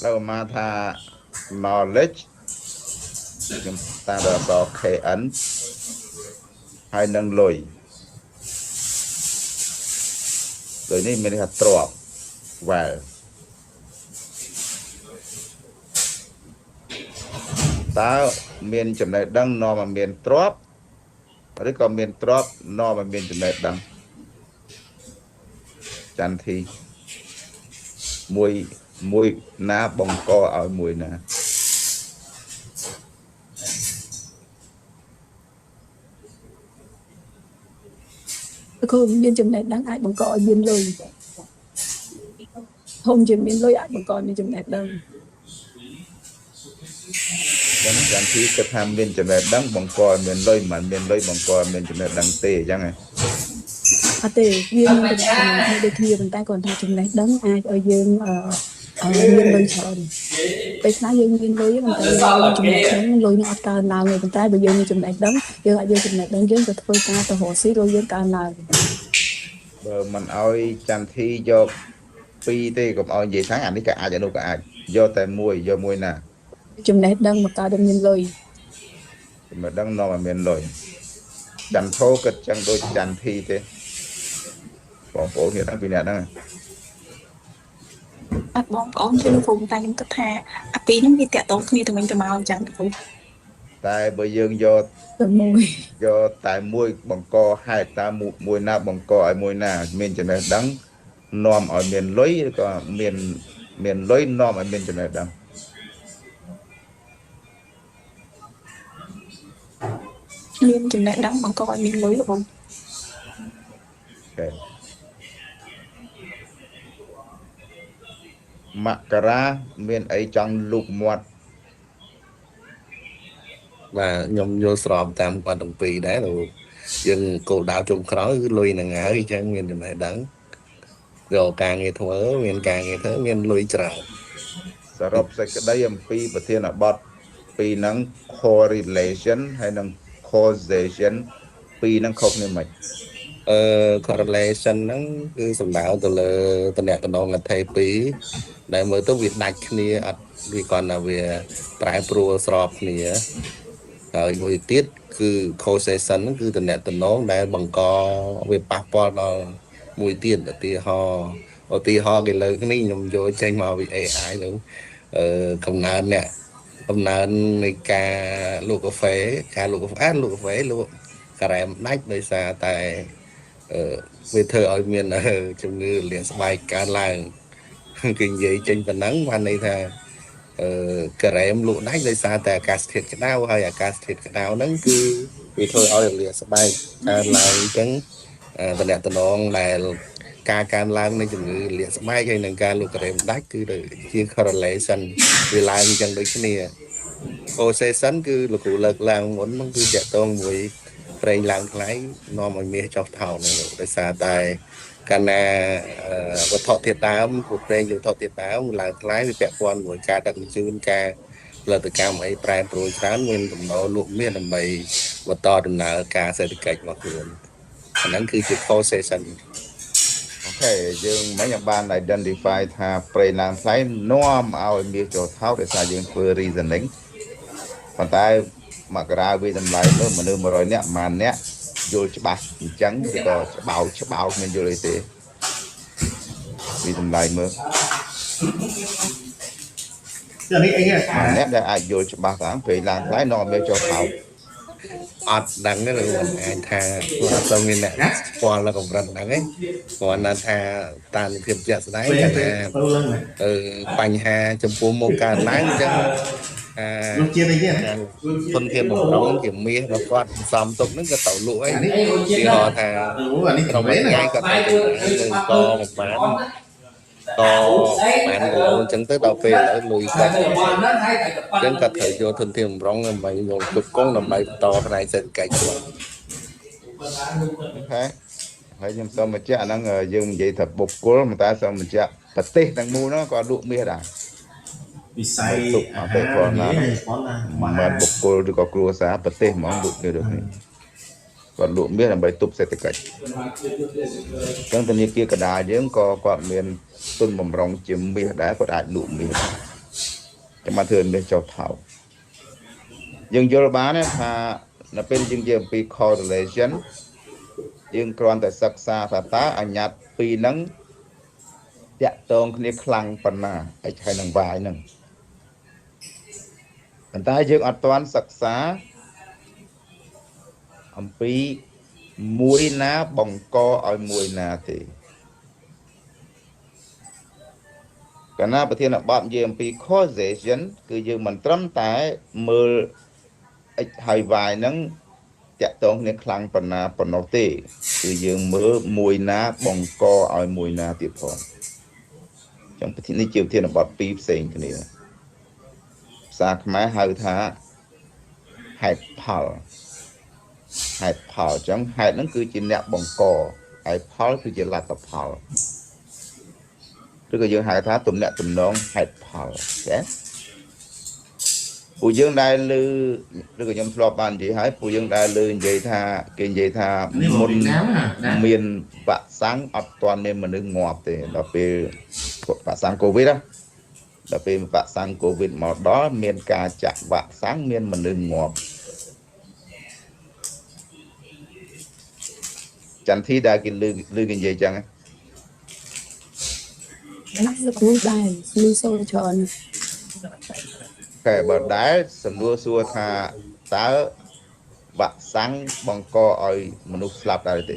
លោកអាមាថា knowledge ខ្ញុំតាមដោយអក្សរ KN ហើយនឹងលុយលុយនេះមានន័យថាទ្រព្យ well តើមានចំណេះដឹងនាំឲ្យមានទ្រព្យឬក៏មានទ្រព្យនាំឲ្យមានចំណេះដឹងចន្ទធីមួយមួយណាបង្កឲ្យមួយណា គឺមានចំណេះដឹងអាចបង្កឲ្យមានលុយធំជាងមានលុយអាចបង្កឲ្យមានចំណេះដឹង ចឹងចន្ទធីគិតថាមានចំណេះដឹងបង្កឲ្យមានលុយមិនមានលុយបង្កឲ្យមានចំណេះដឹងទេអញ្ចឹងហ៎ អត់ទេវាមានចំណេះដឹងគ្នាដូចគ្នាប៉ុន្តែគាត់ថាចំណេះដឹងអាចឲ្យយើងអឺមានលុយច្រើនពេលខ្លះយើងមានលុយប៉ុន្តែយើងចំណេះដឹងលុយនឹងអត់កើនឡើងទេប៉ុន្តែបើយើងមានចំណេះដឹងយើងអាចយកចំណេះដឹងយើងទៅធ្វើការទៅរកស៊ីលុយយើងកើនឡើង បើមិនឲ្យចន្ទធីយកពីរទេកុំឲ្យនិយាយថាអានេះក៏អាចអានោះក៏អាចយកតែមួយយកមួយណា ចំណេះដឹងមកកើតឲ្យមានលុយ ចំណេះដឹងនាំឲ្យមានលុយចន្ទធោគិតចឹងដូចចន្ទធីទេបងប្អូនគ្នាដឹងពីអ្នកហ្នឹង អត់បងប្អូនជួយលោកគ្រូតែខ្ញុំគិតថាអាពីរហ្នឹងវាតាក់ទងគ្នាទៅវិញទៅមកអញ្ចឹងគ្រូ តែបើយើងយក តែមួយ យកតែមួយបង្កហេតុតើមួយណាបង្កឲ្យមួយណាមានចំណេះដឹងនាំឲ្យមានលុយឬក៏មានមានលុយនាំឲ្យមានចំណេះដឹង មានចំណេះដឹងបង្កឲ្យមានលុយលោកគ្រូ OK មករាមានអីចង់លូកមាត់ បាទខ្ញុំយល់ស្របតាមគាត់ទាំងពីរដែរលោកយើងគោលដៅចុងក្រោយគឺលុយហ្នឹងហើយអញ្ចឹងមានចំណេះដឹងរកការងារធ្វើមានការងារធ្វើមានលុយច្រើន សរុបសេចក្តីអំពីប្រធានបទពីរហ្នឹង correlation ហើយនិង causation ពីរហ្នឹងខុសគ្នាមិន អឺ correlation ហ្នឹងគឺសំដៅទៅលើតំណែងអត្ថិពីរដែលមើលទៅវាដាច់គ្នាអត់វាគ្រាន់តែវាប្រែប្រួលស្របគ្នាហើយមួយទៀតគឺ causation ហ្នឹងគឺតំណែងដែលបង្កវាប៉ះពាល់ដល់មួយទៀតឧទាហរណ៍ឧទាហរណ៍គេលើកនេះខ្ញុំយកចេញមកពី AI ទៅអឺកំណើនអ្នកកំណើននៃការលក់កាហ្វេការលក់កាហ្វេលក់កាហ្វេលក់ការ៉េមដាច់ដោយសារតែអឺវាធ្វើឲ្យមានជំងឺលាកស្បែកកើនឡើងគេនិយាយចេញប៉ុណ្ណឹងបានន័យថា ការ៉េមលក់ដាច់ដោយសារតែអាកាសធាតុក្តៅហើយអាកាសធាតុក្តៅហ្នឹងគឺវាធ្វើឲ្យរលាកស្បែកកើនឡើងអញ្ចឹងតំណតំណងដែលការកើនឡើងនៃជំងឺរលាកស្បែកហើយនឹងការលក់ការ៉េមដាច់គឺដូចជា correlation វាឡើងអញ្ចឹងដូចគ្នា causation គឺលោកគ្រូលើកឡើងមុនហ្នឹងគឺតាក់ទងមួយប្រេងឡើងថ្លៃនាំឲ្យមាសចុះថោកហ្នឹងលោកដោយសារតែកាលណាវត្ថុធាតុដើមព្រោះប្រេងជាវត្ថុធាតុដើមឡើងថ្លៃវាពាក់ព័ន្ធមួយការដឹកជញ្ជូនការផលិតកម្មអីប្រែប្រួលច្រើនមានទំនោរលក់មាសដើម្បីបន្តដំណើរការសេដ្ឋកិច្ចរបស់ខ្លួនអាហ្នឹងគឺជា causation។ OK យើងមិនបាន identify ថាប្រេងឡើងថ្លៃនាំឲ្យមាសចុះថោកដោយសារយើងធ្វើ reasoning ប៉ុន្តែមករាវាតម្លៃមើលមនុស្ស100នាក់ប្រហែលអ្នកយល់ច្បាស់អញ្ចឹងឬក៏ច្បោកច្បោកមិនយល់អីទេវាតម្លៃមើល អានេះអីគេ ម្នាក់ដែលអាចយល់ច្បាស់ថាប្រេងឡើងថ្លៃនាំឲ្យមាសចុះថោក អត់ដឹងទេឬមិនអាចថាព្រោះអត់សូវមានអ្នកស្គាល់ដល់កម្រិតហ្នឹងឯងគ្រាន់តែថាតាមភាពជាក់ស្ដែង ពេល គេថា ទៅឡើងណា អឺបញ្ហាចំពោះមុខកើតឡើងអញ្ចឹងអា រសជាតិអីគេណា ធនធានបំរុងជាមាសរបស់គាត់សន្សំទុកហ្នឹងក៏ទៅលក់អី អានេះ ទីហោថា អូអានេះ ក្នុង មែន មួយថ្ងៃគាត់ត្រូវចំណាយនឹងកមួយបានកបានគីឡូអញ្ចឹងទៅដល់ពេលឥឡូវលុយគាត់អញ្ចឹងគាត់ត្រូវយកធនធានបំរុងដើម្បីយកគ្រប់គងដើម្បីបន្តផ្នែកសេដ្ឋកិច្ចគាត់ OK ហើយខ្ញុំសូមបញ្ជាក់អាហ្នឹងយើងនិយាយថាបុគ្គលប៉ុន្តែសូមបញ្ជាក់ប្រទេសទាំងមូលហ្នឹងក៏លក់មាសដែរ វិស័យ ទុកអ អា តិ ហារ ពលណា នេះជប៉ុនណា មិនមែនបុគ្គលឬក៏គ្រួសារប្រទេសហ្មងលក់មាសដូចនេះគាត់លក់មាសដើម្បីទប់សេដ្ឋកិច្ចអញ្ចឹងធនាគារកណ្ដាលយើងក៏គាត់មានទុនបំរុងជាមាសដែរគាត់អាចលក់មាសដែរចាំមកធ្វើឲ្យមាសចុះថោកយើងយល់បានទេថានៅពេលយើងនិយាយអំពី correlation យើងគ្រាន់តែសិក្សាថាតើអញ្ញត្តិពីរហ្នឹងតាក់ទងគ្នាខ្លាំងប៉ុណ្ណា x ហើយនឹង y ហ្នឹងប៉ុន្តែយើងអត់ទាន់សិក្សាអំពីមួយណាបង្កឲ្យមួយណាទេកាលណាប្រធានបទនិយាយអំពី causation គឺយើងមិនត្រឹមតែមើល x ហើយ y ហ្នឹងតាក់ទងគ្នាខ្លាំងប៉ុណ្ណាប៉ុណ្ណោះទេគឺយើងមើលមួយណាបង្កឲ្យមួយណាទៀតផងអញ្ចឹងប្រធាននេះជាប្រធានបទពីរផ្សេងគ្នាភាសាខ្មែរហៅថាហេតុផលហេតុផលអញ្ចឹងហេតុហ្នឹងគឺជាអ្នកបង្កហើយផលគឺជាលទ្ធផលឬក៏យើងហៅថាទំនាក់ទំនងហេតុផលចាពួកយើងដែលឮឬក៏ខ្ញុំធ្លាប់បាននិយាយហើយពួកយើងដែលឮនិយាយថាគេនិយាយថា នេះមក មុន វៀតណាមណា មានវ៉ាក់សាំងអត់ទាន់មានមនុស្សងាប់ទេដល់ពេលវ៉ាក់សាំងកូវីដណាដល់ពេលវ៉ាក់សាំងកូវីដមកដល់មានការចាក់វ៉ាក់សាំងមានមនុស្សងាប់ចន្ទធីដែលគេឮឮគេនិយាយចឹងហ៎ ណាលោកគ្រូដែរឮសូរច្រើន តែបើដែលសំណួរសួរថាតើវ៉ាក់សាំងបង្កឲ្យមនុស្សស្លាប់ដែរទេ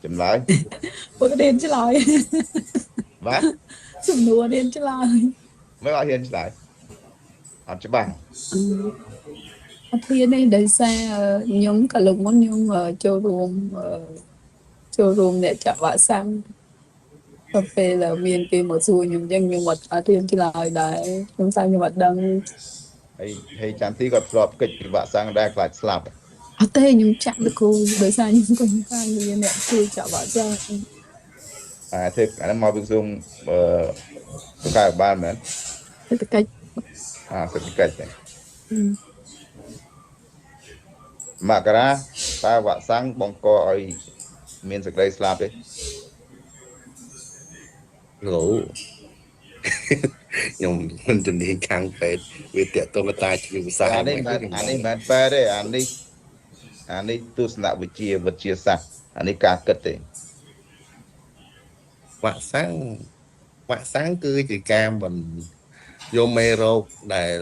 ចម្លើយ ពួករៀនឆ្លើយ បាទ សំណួររៀនឆ្លើយ មិនអត់ហ៊ានឆ្លើយអត់ច្បាស់ អត់ហ៊ានទេដោយសារខ្ញុំក៏លើកមុនខ្ញុំចូលរួមចូលរួមអ្នកចាក់វ៉ាក់សាំងដល់ពេលមានគេមកសួរខ្ញុំអញ្ចឹងខ្ញុំអត់ហ៊ានឆ្លើយដែរខ្ញុំថាខ្ញុំអត់ដឹង ហើយហើយចន្ទធីគាត់ធ្លាប់កិច្ចពីវ៉ាក់សាំងដែរខ្លាចស្លាប់ អត់ទេខ្ញុំចាក់លោកគ្រូដោយសារខ្ញុំក៏ការងារអ្នកជួយចាក់វ៉ាក់សាំង អាធ្វើអាហ្នឹងមកពីក្រសួងអឺសុខាភិបាលមែន សេដ្ឋកិច្ច អាសេដ្ឋកិច្ចទេមករាតើវ៉ាក់សាំងបង្កឲ្យមានសេចក្តីស្លាប់ទេ លោក ខ្ញុំមិនជំនាញខាងពេទ្យវាតាក់ទងកត្តាជីវសាស្ត្រ អានេះមិនអានេះមិនមែនពេទ្យទេអានេះអានេះទស្សនវិជ្ជាវិទ្យាសាស្ត្រអានេះការគិតទេ វ៉ាក់សាំងវ៉ាក់សាំងគឺជាការមិនយកមេរោគដែល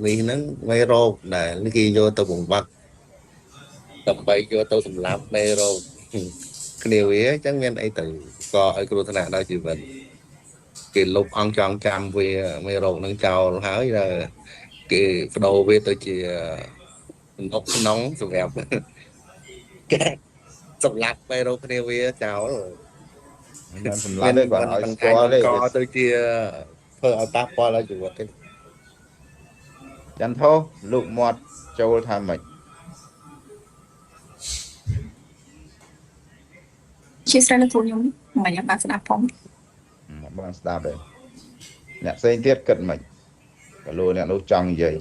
នេះហ្នឹងមេរោគដែលគេយកទៅបំបត្តិដើម្បីយកទៅសម្លាប់មេរោគគ្នាវាអញ្ចឹងមានអីទៅក៏ឲ្យគ្រោះថ្នាក់ដល់ជីវិត។ គេលុបអង្គចងចាំវាមេរោគនឹងចោលហើយដល់គេបដូរវាទៅជាទំនុកក្នុងសម្រាប់ គេសម្លាប់មេរោគគ្នាវាចោល មិនមែនសម្លាប់ទេគាត់ឲ្យស្គាល់ទេ កទៅជាធ្វើឲ្យប៉ះពាល់ដល់ជីវិតទេ ចន្ទថោលោកមាត់ចូលថាម៉េច ជាស្រ័យលោកគ្រូខ្ញុំមិនអត់បានស្ដាប់ផង បានស្ដាប់ទេអ្នកផ្សេងទៀតគិតម៉េចក៏លោកអ្នកនោះចង់និយាយ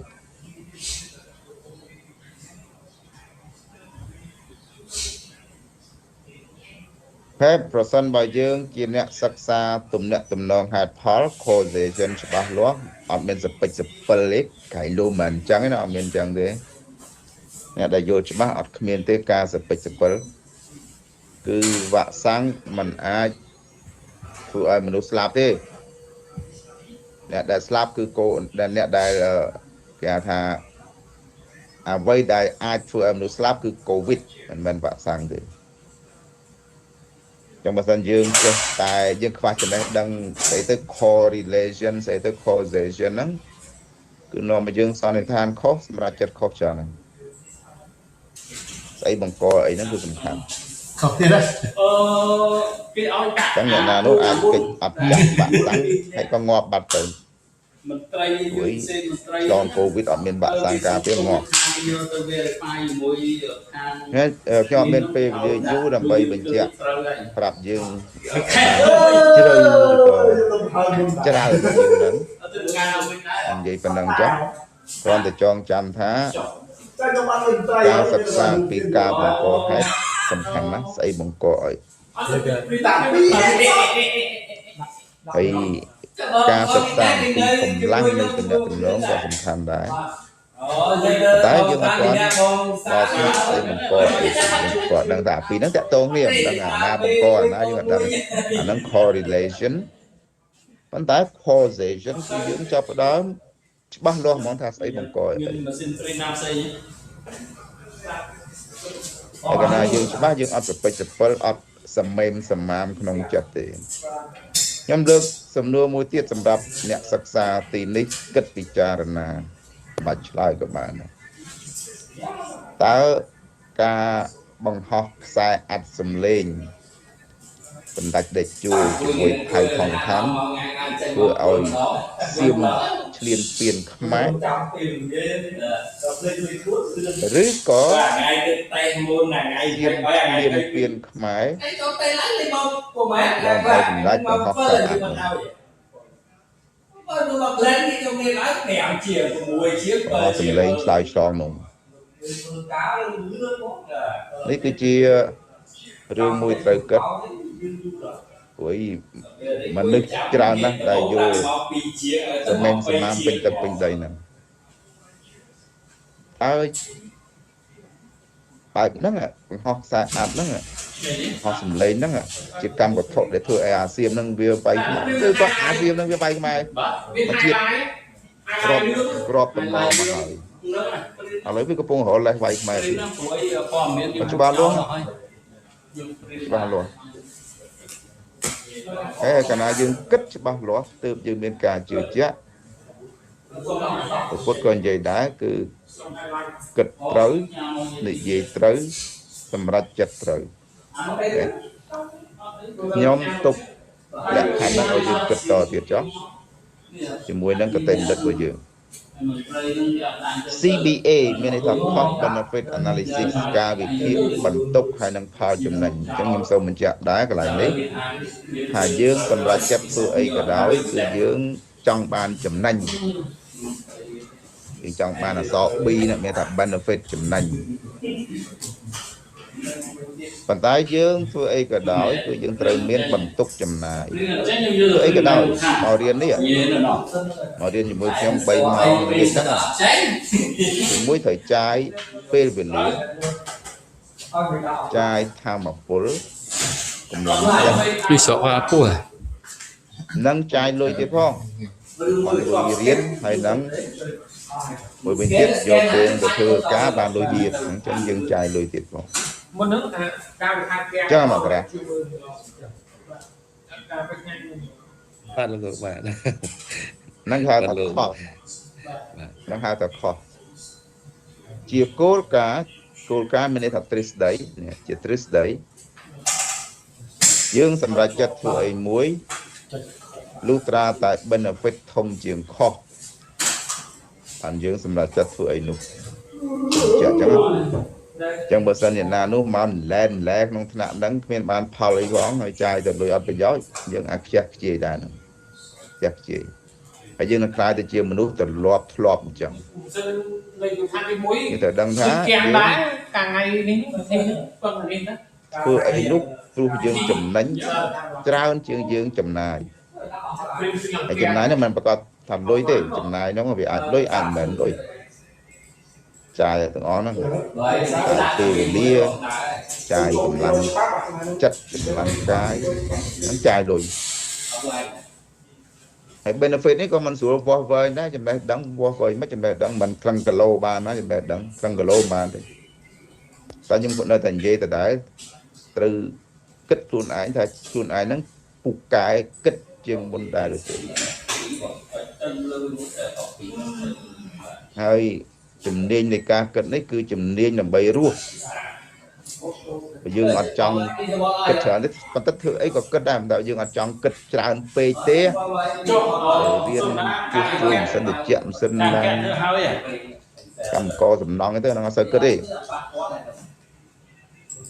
ហេតុប្រសិនបើយើងជាអ្នកសិក្សាទំនាក់ទំនងហេតុផល causation ច្បាស់លាស់អត់មានសពេចសពិលទេក្រៃលោមិនអញ្ចឹងទេណាអត់មានអញ្ចឹងទេអ្នកដែលយល់ច្បាស់អត់គ្មានទេការសពេចសពិលគឺវ៉ាក់សាំងมันអាចធ្វើឲ្យមនុស្សស្លាប់ទេអ្នកដែលស្លាប់គឺកូនដែលអ្នកដែលគេហៅថាអ្វីដែលអាចធ្វើឲ្យមនុស្សស្លាប់គឺកូវីដមិនមែនវ៉ាក់សាំងទេចឹងបើសិនយើងចេះតែយើងខ្វះចំណេះដឹងស្អីទៅ correlation ស្អីទៅ causation ហ្នឹងគឺនាំឲ្យយើងសន្និដ្ឋានខុសសម្រាប់ចិត្តខុសច្រើនហ្នឹងស្អីបង្កអីហ្នឹងគឺសំខាន់ ខុសទៀតហ៎ អឺគេឲ្យដាក់ ចឹងអ្នកណានោះអាចកិច្ចអត់ចាក់បាក់សាំងហើយក៏ងាប់បាត់ទៅ មន្ត្រីយើងសេមន្ត្រី ឆ្លងកូវីដអត់មានបាក់សាំងការពារងាប់ ខាងយកទៅ verify ជាមួយខាង ហើយខ្ញុំអត់មានពេលវេលាយូរដើម្បីបញ្ជាក់ ត្រូវហើយ ប្រាប់យើងជ្រៅឬក៏ច្រើនជាងហ្នឹង អត់ទៅការវិញដែរ និយាយប៉ុណ្ណឹងចុះគ្រាន់តែចងចាំថា តែខ្ញុំបានលុយត្រី ការសិក្សាពីការបង្កហេតុសំខាន់ណាស់ស្អីបង្កអី អត់ទៅពីតាពី ហើយការសិក្សាពីកម្លាំងនៃទំនាក់ទំនងក៏សំខាន់ដែរ អូនិយាយ តែយើងអត់ទាន់ដល់ថ្នាក់ស្អីបង្កអីយើងក៏ដឹងថាអាពីរហ្នឹងតាក់ទងគ្នាមិនដឹងអាណាបង្កអាណាយើងអត់ដឹងអាហ្នឹង correlation ប៉ុន្តែ causation គឺយើងចាប់ផ្ដើមច្បាស់លាស់ហ្មងថាស្អីបង្កអី មានម៉ាស៊ីនព្រីណាផ្សេង តែកាលណាយើងច្បាស់យើងអត់សពេចសពិលអត់សមេមសមាមក្នុងចិត្តទេខ្ញុំលើកសំណួរមួយទៀតសម្រាប់អ្នកសិក្សាទីនេះគិតពិចារណាមិនបាច់ឆ្លើយក៏បានដែរតើការបង្ហោះខ្សែអាត់សំឡេងបណ្ដាច់ដេកជួលជាមួយថៃថងខាំធ្វើឲ្យសៀមឆ្លៀនពៀនខ្មែរ ចាំពេលនិយាយ ដល់ភ្លេចលុយខ្លួនគឺ ឬក៏ ថ្ងៃទៅតេមុនថ្ងៃ សៀម ហើយ ឆ្លៀនពៀនខ្មែរ អីចូលទៅឡើងលេមកប្រហែល ឡើងឲ្យសម្ដេចបង្ហោះខ្សែអាត់នោះ បើមកលែងគេចូលមានឡើង5ជាង6ជាង បង្ហោះសំឡេងឆ្លើយឆ្លងនោះ កាលលឿនមក នេះគឺជារឿងមួយត្រូវគិតព្រោះមនុស្សច្រើនណាស់ដែលយល់សមេមសមាមពេញទឹកពេញដីហ្នឹងហើយបែបហ្នឹងបង្ហោះខ្សែអាត់ហ្នឹងបង្ហោះសំឡេងហ្នឹងជាកម្មវត្ថុដែលធ្វើឲ្យអាសៀមហ្នឹងវាវាយខ្មែរគឺក៏អាសៀមហ្នឹងវាវាយខ្មែរ បាទមាន ជាតិ ហាយ ក្របក្របតំណមកហើយ ហ្នឹង ឥឡូវវាកំពុងរកលេសវាយខ្មែរទៀត ហ្នឹងព្រោះអីព័ត៌មានយើង ច្បាស់លាស់ យើងព្រី ច្បាស់លាស់ហើយកាលណាយើងគិតច្បាស់លាស់ទើបយើងមានការជឿជាក់ព្រះពុទ្ធក៏និយាយដែរគឺគិតត្រូវនិយាយត្រូវសម្រេចចិត្តត្រូវខ្ញុំទុកលក្ខខណ្ឌហ្នឹងឲ្យយើងគិតតទៀតចុះជាមួយនឹងកតេបណ្ឌិតរបស់យើង CBA មានន័យថា Cost Benefit Analysis ការវិភាគបន្ទុកហើយនឹងផលចំណេញអញ្ចឹងខ្ញុំសូមបញ្ជាក់ដែរកន្លែងនេះថាយើងសម្រេចចិត្តធ្វើអីក៏ដោយគឺយើងចង់បានចំណេញយើងចង់បានអក្សរ B នេះមានថា benefit ចំណេញប៉ុន្តែយើងធ្វើអីក៏ដោយគឺយើងត្រូវមានបន្ទុកចំណាយធ្វើអីក៏ដោយមករៀននេះមករៀនជាមួយខ្ញុំ3ម៉ោងរៀនហ្នឹងជាមួយត្រូវចាយពេលវេលាចាយធម៌ពលកម្លាំងចិត្ត ពីស្រុកអាពស់ និងចាយលុយទៀតផងបានលុយរៀនហើយនឹងមួយវិញទៀតយកពេលទៅធ្វើការបានលុយទៀតអញ្ចឹងយើងចាយលុយទៀតផង មុនហ្នឹងអាការវិហារផ្ទះ ចឹងមកប្រា ការវិហារ បាទលោកគ្រូបាទ ហ្នឹងហៅ បាទលោក ថាខុស បាទ ហ្នឹងហៅថាខុសជាគោលការណ៍គោលការណ៍មានន័យថាទ្រឹស្ដីនេះជាទ្រឹស្ដីយើងសម្រេចចិត្តធ្វើអីមួយលុះត្រាតែ benefit ធំជាងខុសបានយើងសម្រេចចិត្តធ្វើអីនោះជាអញ្ចឹងណាអញ្ចឹងបើសិនជាណានោះមកឡែនឡែក្នុងថ្នាក់ហ្នឹងគ្មានបានផលអីផងហើយចាយទៅលុយអត់ប្រយោជន៍យើងអាចខ្ជះខ្ជាយដែរហ្នឹងខ្ជះខ្ជាយហើយយើងនឹងក្លាយទៅជាមនុស្សទម្លាប់ធ្លាប់អញ្ចឹង សិនលេខថាទី1 យើងត្រូវដឹងថា គឺគាំង យើង ដែរកាលថ្ងៃនេះនេះពឹងនេះណា ធ្វើអីនោះព្រោះយើងចំណេញច្រើនជាងយើងចំណាយហើយចំណាយហ្នឹងមិនប្រកាសថាលុយទេចំណាយហ្នឹងវាអាចលុយអាចមិនមែនលុយចាយទាំងអស់ហ្នឹងចាយពេលវេលាចាយកម្លាំងចិត្តកម្លាំងកាយហ្នឹងចាយលុយហើយ benefit នេះក៏មិនស្រួលវាស់វែងដែរចំណេះដឹងវាស់វែងមិនចំណេះដឹងមិនក្លឹងគីឡូបានណាចំណេះដឹងក្លឹងគីឡូបានទេតែខ្ញុំក៏នៅតែនិយាយដដែលត្រូវគិតខ្លួនឯងថាខ្លួនឯងហ្នឹងពូកែគិតជាងមុនដែរឬទេហើយជំនាញនៃការគិតនេះគឺជំនាញដើម្បីរស់បើយើងអត់ចង់គិតច្រើនទេប៉ុន្តែធ្វើអីក៏គិតដែរមិនតែយើងអត់ចង់គិតច្រើនពេកទេ ចុះ រៀនជួសជុលម៉ាស៊ីនត្រជាក់ម៉ាស៊ីន តាម ឡាន គេធ្វើហើយ កម្មករសំណង់អីទៅហ្នឹងអត់សូវគិតទេ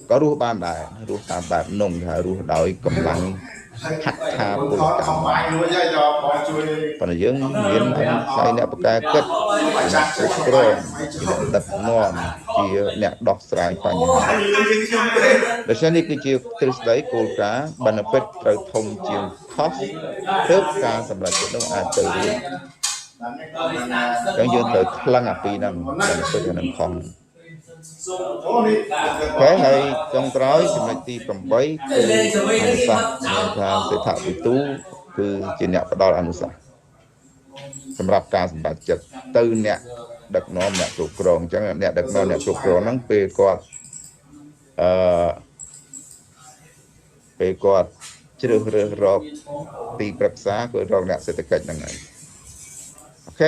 ក៏រស់បានដែររស់តាមបែបនំគេហៅរស់ដោយកម្លាំងហត្ថាពល ខ កម្ម ំបាយរួចហើយដល់បងជួយ ប៉ុន្តែយើងមានអង្គផ្នែកអ្នកបកកែគិតអ្នកគ្រប់គ្រងជាអ្នកដឹកនាំជាអ្នកដោះស្រាយបញ្ហា ហើយលឿនជាងខ្ញុំទេ ដូច្នេះនេះគឺជាទ្រឹស្ដីគោលការណ៍ benefit ត្រូវធំជាង cost ទើបការសម្រេចចិត្តនោះអាចទៅរួចអញ្ចឹងយើងត្រូវថ្លឹងអាពីរហ្នឹង benefit ហើយនិង cost ហ្នឹង អូនេះ OK ហើយចុងក្រោយចំណុចទី8គឺអនុសាសន៍មានថាសេដ្ឋវិទូគឺជាអ្នកផ្ដល់អនុសាសន៍សម្រាប់ការសម្រេចចិត្តទៅអ្នកដឹកនាំអ្នកគ្រប់គ្រងអញ្ចឹងអ្នកដឹកនាំអ្នកគ្រប់គ្រងហ្នឹងពេលគាត់អឺពេលគាត់ជ្រើសរើសរកទីប្រឹក្សាគឺរកអ្នកសេដ្ឋកិច្ចហ្នឹងហើយ OK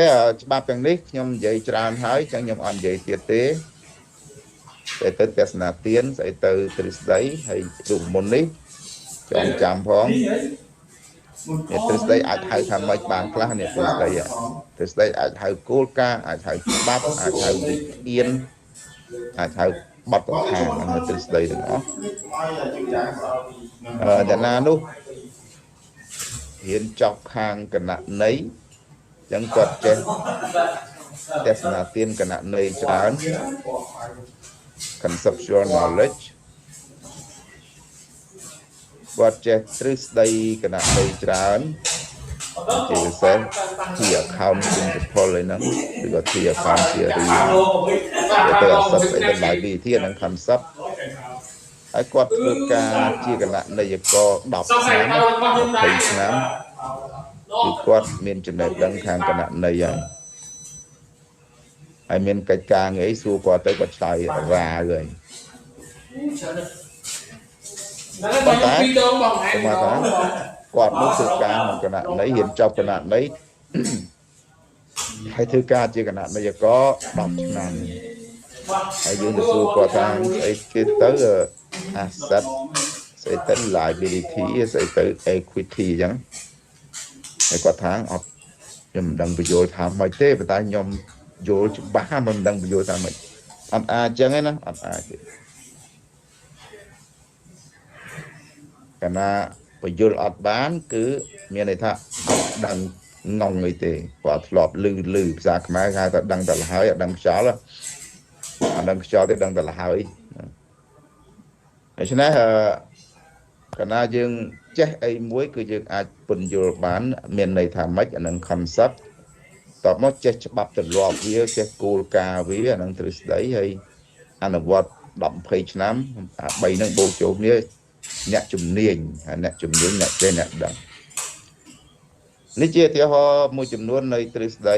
ច្បាប់ទាំងនេះខ្ញុំនិយាយច្រើនហើយអញ្ចឹងខ្ញុំអត់និយាយទៀតទេ ស្អីទៅទស្សនាទានស្អីទៅទ្រឹស្ដីហើយរូបមន្តនេះចងចាំផងនេះទ្រឹស្ដីអាចហៅថាម៉េចបានខ្លះនេះទ្រឹស្ដីទ្រឹស្ដីអាចហៅគោលការណ៍អាចហៅច្បាប់អាចហៅវិធានអាចហៅបទដ្ឋានអានេះទ្រឹស្ដីទាំងអស់អឺអ្នកណានោះរៀនចប់ខាងគណនេយ្យអញ្ចឹងគាត់ចេះទស្សនាទានគណនេយ្យច្រើន conceptual knowledge គាត់ចេះទ្រឹស្ដីគណនេយ្យច្រើនជាពិសេស T account principle អីហ្នឹងឬក៏ T account theory ទៅទៅអសិតស្អីទៅ liability អាហ្នឹង concept ហើយគាត់ធ្វើការជាគណនេយ្យករ10 សង្ស័យ ឆ្នាំ ទៅរបស់ខ្ញុំដែរ 20ឆ្នាំគឺគាត់មានចំណេះដឹងខាងគណនេយ្យហើយហើយមានកិច្ចការងារអីសួរគាត់ទៅគាត់ឆ្លើយរាហើយ ហ្នឹងហើយបងពីរដងបងឯង ខ្ញុំថាគាត់នោះធ្វើការក្នុងគណនេយ្យរៀនចប់គណនេយ្យហើយធ្វើការជាគណនេយ្យករ10ឆ្នាំហើយយើងទៅសួរគាត់ថាស្អីគេទៅ asset ស្អីទៅ liability ស្អីទៅ equity អញ្ចឹងហើយគាត់ថាអត់ខ្ញុំមិនដឹងបញ្យល់ថាម៉េចទេប៉ុន្តែខ្ញុំយល់ច្បាស់មិនដឹងបញ្យល់ថាម៉េចអត់អាចអញ្ចឹងទេណាអត់អាចទេកាលណាបញ្យល់អត់បាន គឺមានន័យថាអត់ដឹងងងអីទេគាត់ធ្លាប់លឺលឺភាសាខ្មែរគេហៅថាដឹងតែលហើយអត់ដឹងខ្យល់អត់ដឹងខ្យល់ទេដឹងតែលហើយដូច្នេះអឺកាលណាយើងចេះអីមួយ គឺយើងអាចពន្យល់បាន មានន័យថាម៉េចអានឹង concept តបមកចេះច្បាប់ទម្លាប់វាចេះគោលការណ៍វាអានឹងទ្រឹស្ដីហើយអនុវត្ត10 20ឆ្នាំអា3ហ្នឹងបូកចូលគ្នាអ្នកជំនាញហើយអ្នកជំនាញអ្នកចេះអ្នកដឹងនេះជាឧទាហរណ៍មួយចំនួននៃទ្រឹស្ដី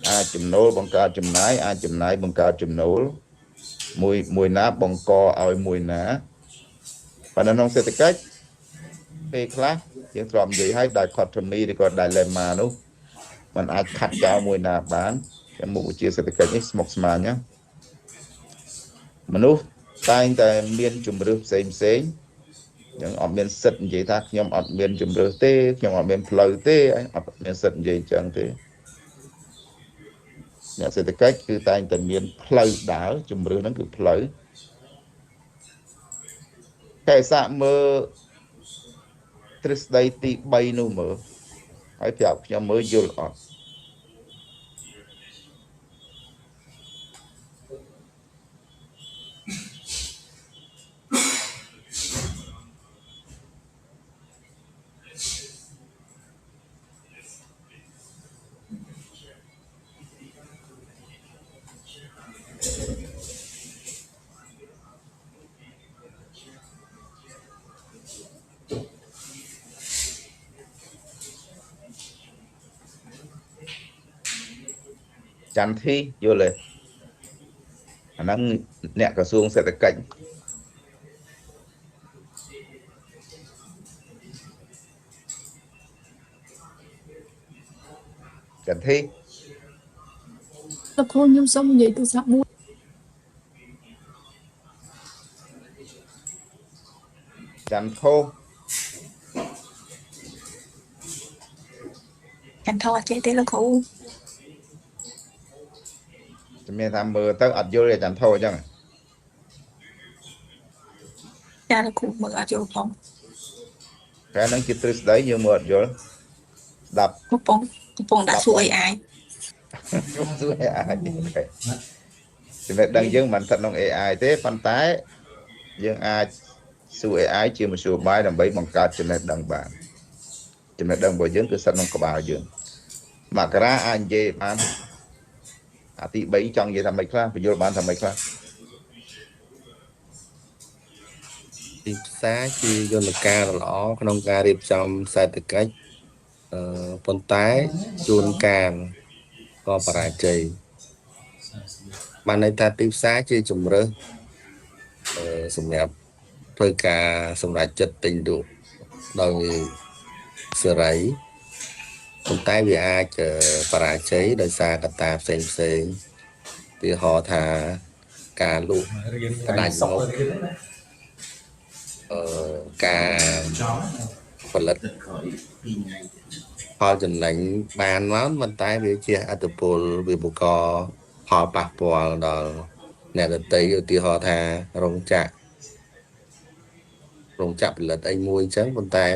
អាចចំណូលបង្កើតចំណាយអាចចំណាយបង្កើតចំណូលមួយមួយណាបង្កឲ្យមួយណាប៉ុន្តែក្នុងសេដ្ឋកិច្ចពេលខ្លះ យើងធ្លាប់និយាយហើយ dichotomy ឬក៏ dilemma នោះมันអាចខាត់ចោលមួយណាបានតែមុខវិជ្ជាសេដ្ឋកិច្ចនេះស្មុគស្មាញណាមនុស្សតែងតែមានជំរឿសផ្សេងផ្សេងយើងអត់មានសិទ្ធិនិយាយថាខ្ញុំអត់មានជំរឿសទេខ្ញុំអត់មានផ្លូវទេអត់មានសិទ្ធិនិយាយអញ្ចឹងទេអ្នកសេដ្ឋកិច្ចគឺតែងតែមានផ្លូវដើរជំរឿសហ្នឹងគឺផ្លូវតែសាកមើលទ្រឹស្ដីទី3នោះមើលហើយប្រាប់ខ្ញុំមើលយល់អត់ចន្ទធីយល់ទេអាហ្នឹងអ្នកក្រសួងសេដ្ឋកិច្ចចន្ទធី លោកគ្រូខ្ញុំសូមនិយាយទូរស័ព្ទមួយ ចន្ទថោ ចន្ទថោអត់ចេះទេលោកគ្រូ ជំនាញថាមើលទៅអត់យល់ទេចន្ទថោអញ្ចឹង ចាលោកគ្រូមើលអត់យល់ផង តែហ្នឹងជាទ្រឹស្ដីយើងមើលអត់យល់ស្ដាប់ កំពុងកំពុងដាក់សួរ AI សួរ AI ចំណេះដឹងយើងមិនស្ថិតក្នុង AI ទេប៉ុន្តែយើងអាចសួរ AI ជាមធ្យោបាយដើម្បីបង្កើតចំណេះដឹងបានចំណេះដឹងរបស់យើងគឺស្ថិតក្នុងក្បាលយើងមករាអាចនិយាយបានអាទី3ចង់និយាយថាម៉េចខ្លះបញ្យល់បានថាម៉េចខ្លះ ទីផ្សារជាយន្តការដ៏ល្អក្នុងការរៀបចំសេដ្ឋកិច្ចអឺប៉ុន្តែជួនកាលក៏បរាជ័យបានន័យថាទីផ្សារជាជំរើសអឺសម្រាប់ធ្វើការសម្រេចចិត្តទិញលក់ដោយសេរីប៉ុន្តែវាអាចបរាជ័យដោយសារកត្តាផ្សេងផ្សេងទីហោថាការលក់ រៀន ផ្ដាច់ សុក មុខ រៀនណា អឺការ ចំ ផលិត ទឹកក្រោយ2ថ្ងៃទៀត ផលចំណេញបានមកប៉ុន្តែវាជាអត្តពលវាបង្កផលប៉ះពាល់ដល់អ្នកដទៃឧទាហរណ៍ថារោងចក្ររោងចក្រផលិតអីមួយអញ្ចឹងប៉ុន្តែ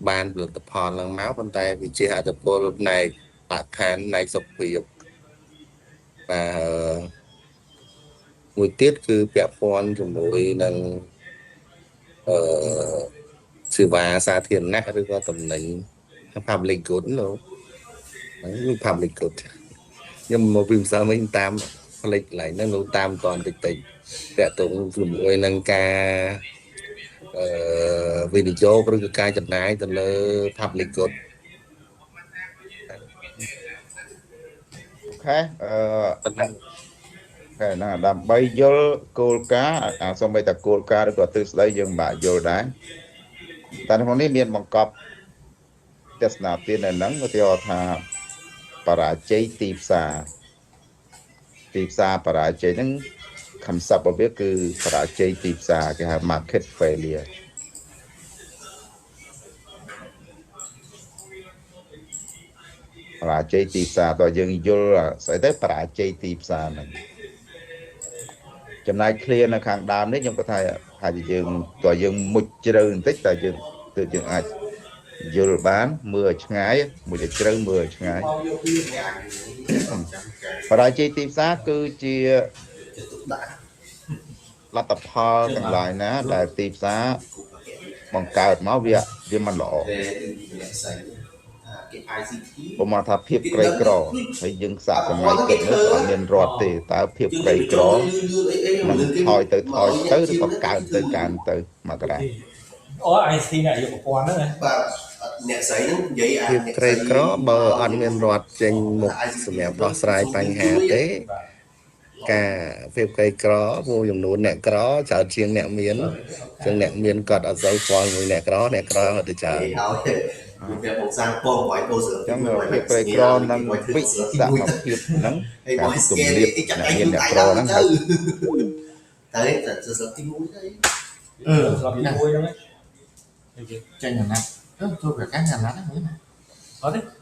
បានផលិតផលឡើងមកប៉ុន្តែវាជាអត្តពលផ្នែកបរិស្ថានផ្នែកសុខភាពបាទមួយទៀតគឺពាក់ព័ន្ធជាមួយនឹងអឺសេវាសាធារណៈឬក៏តំណែង public good លោកហ្នឹងគឺ public good ខ្ញុំមកពីម្សិលមិញតាមផ្លេចកន្លែងហ្នឹងលោកតាមតនតិចតិចតាក់ទងជាមួយនឹងការអឺវិនិយោគឬក៏ការចំណាយទៅលើ public good OK អឺ ប៉ុណ្ណឹង តែណាដើម្បីយល់គោលការណ៍អាសូម្បីតែគោលការណ៍ឬក៏ទ្រឹស្ដីយើងមិនបាក់យល់ដែរតែក្នុងនេះមានបង្កប់ទស្សនាទាននៅហ្នឹងឧទាហរណ៍ថាបរាជ័យទីផ្សារទីផ្សារបរាជ័យហ្នឹង concept របស់វាគឺបរាជ័យទីផ្សារគេហៅ market failure បរាជ័យទីផ្សារតើយើងយល់ស្អីទៅបរាជ័យទីផ្សារហ្នឹងចំណែក clear នៅខាងដើមនេះខ្ញុំគាត់ថាថាយើងតើយើងមុជជ្រៅបន្តិចតើយើងទើបយើងអាចយល់បានមើលឲ្យឆ្ងាយមួយឲ្យជ្រៅមើលឲ្យឆ្ងាយ មកយកពី បរាជ័យទីផ្សារគឺជាលទ្ធផលទាំងឡាយណា ដែលទីផ្សារបង្កើតមកវាវាមិនល្អ អ្នកស្រីគេ ICT ព្រោះមកថាភាពក្រីក្រហើយយើងសាកសម័យគិតមើលអត់មានរដ្ឋទេតើភាពក្រីក្រនឹងថយទៅថយទៅឬក៏កើនទៅកើនទៅមករា អូ IC អ្នកយកប្រព័ន្ធហ្នឹងណា បាទអ្នកស្រីហ្នឹងនិយាយអា ភាពក្រីក្របើអត់មានរដ្ឋចេញមុខសម្រាប់ដោះស្រាយបញ្ហាទេ ការភាពក្រីក្រព្រោះចំនួនអ្នកក្រច្រើនជាងអ្នកមានអញ្ចឹងអ្នកមានគាត់អត់សូវខ្វល់មួយអ្នកក្រអ្នកក្រអត់ទៅច្រើន ហើយវាបងសាងពងឲ្យដូរស្លឹក អញ្ចឹង ទី1 ភាពក្រីក្រនិងវិសមភាពហ្នឹង ហើយ ការ បងស្កេ គម្លាត លចាក់ អ្នកមាន ដៃ អ្នកក្រហ្នឹងហៅ ទៅតែស្លឹកទី1ទៅ អឺ ស្លាប់ទី1ហ្នឹង ចេញអាណត្តិអឺចូលប្រកាសអាណត្តិហ្នឹង អត់ទេ។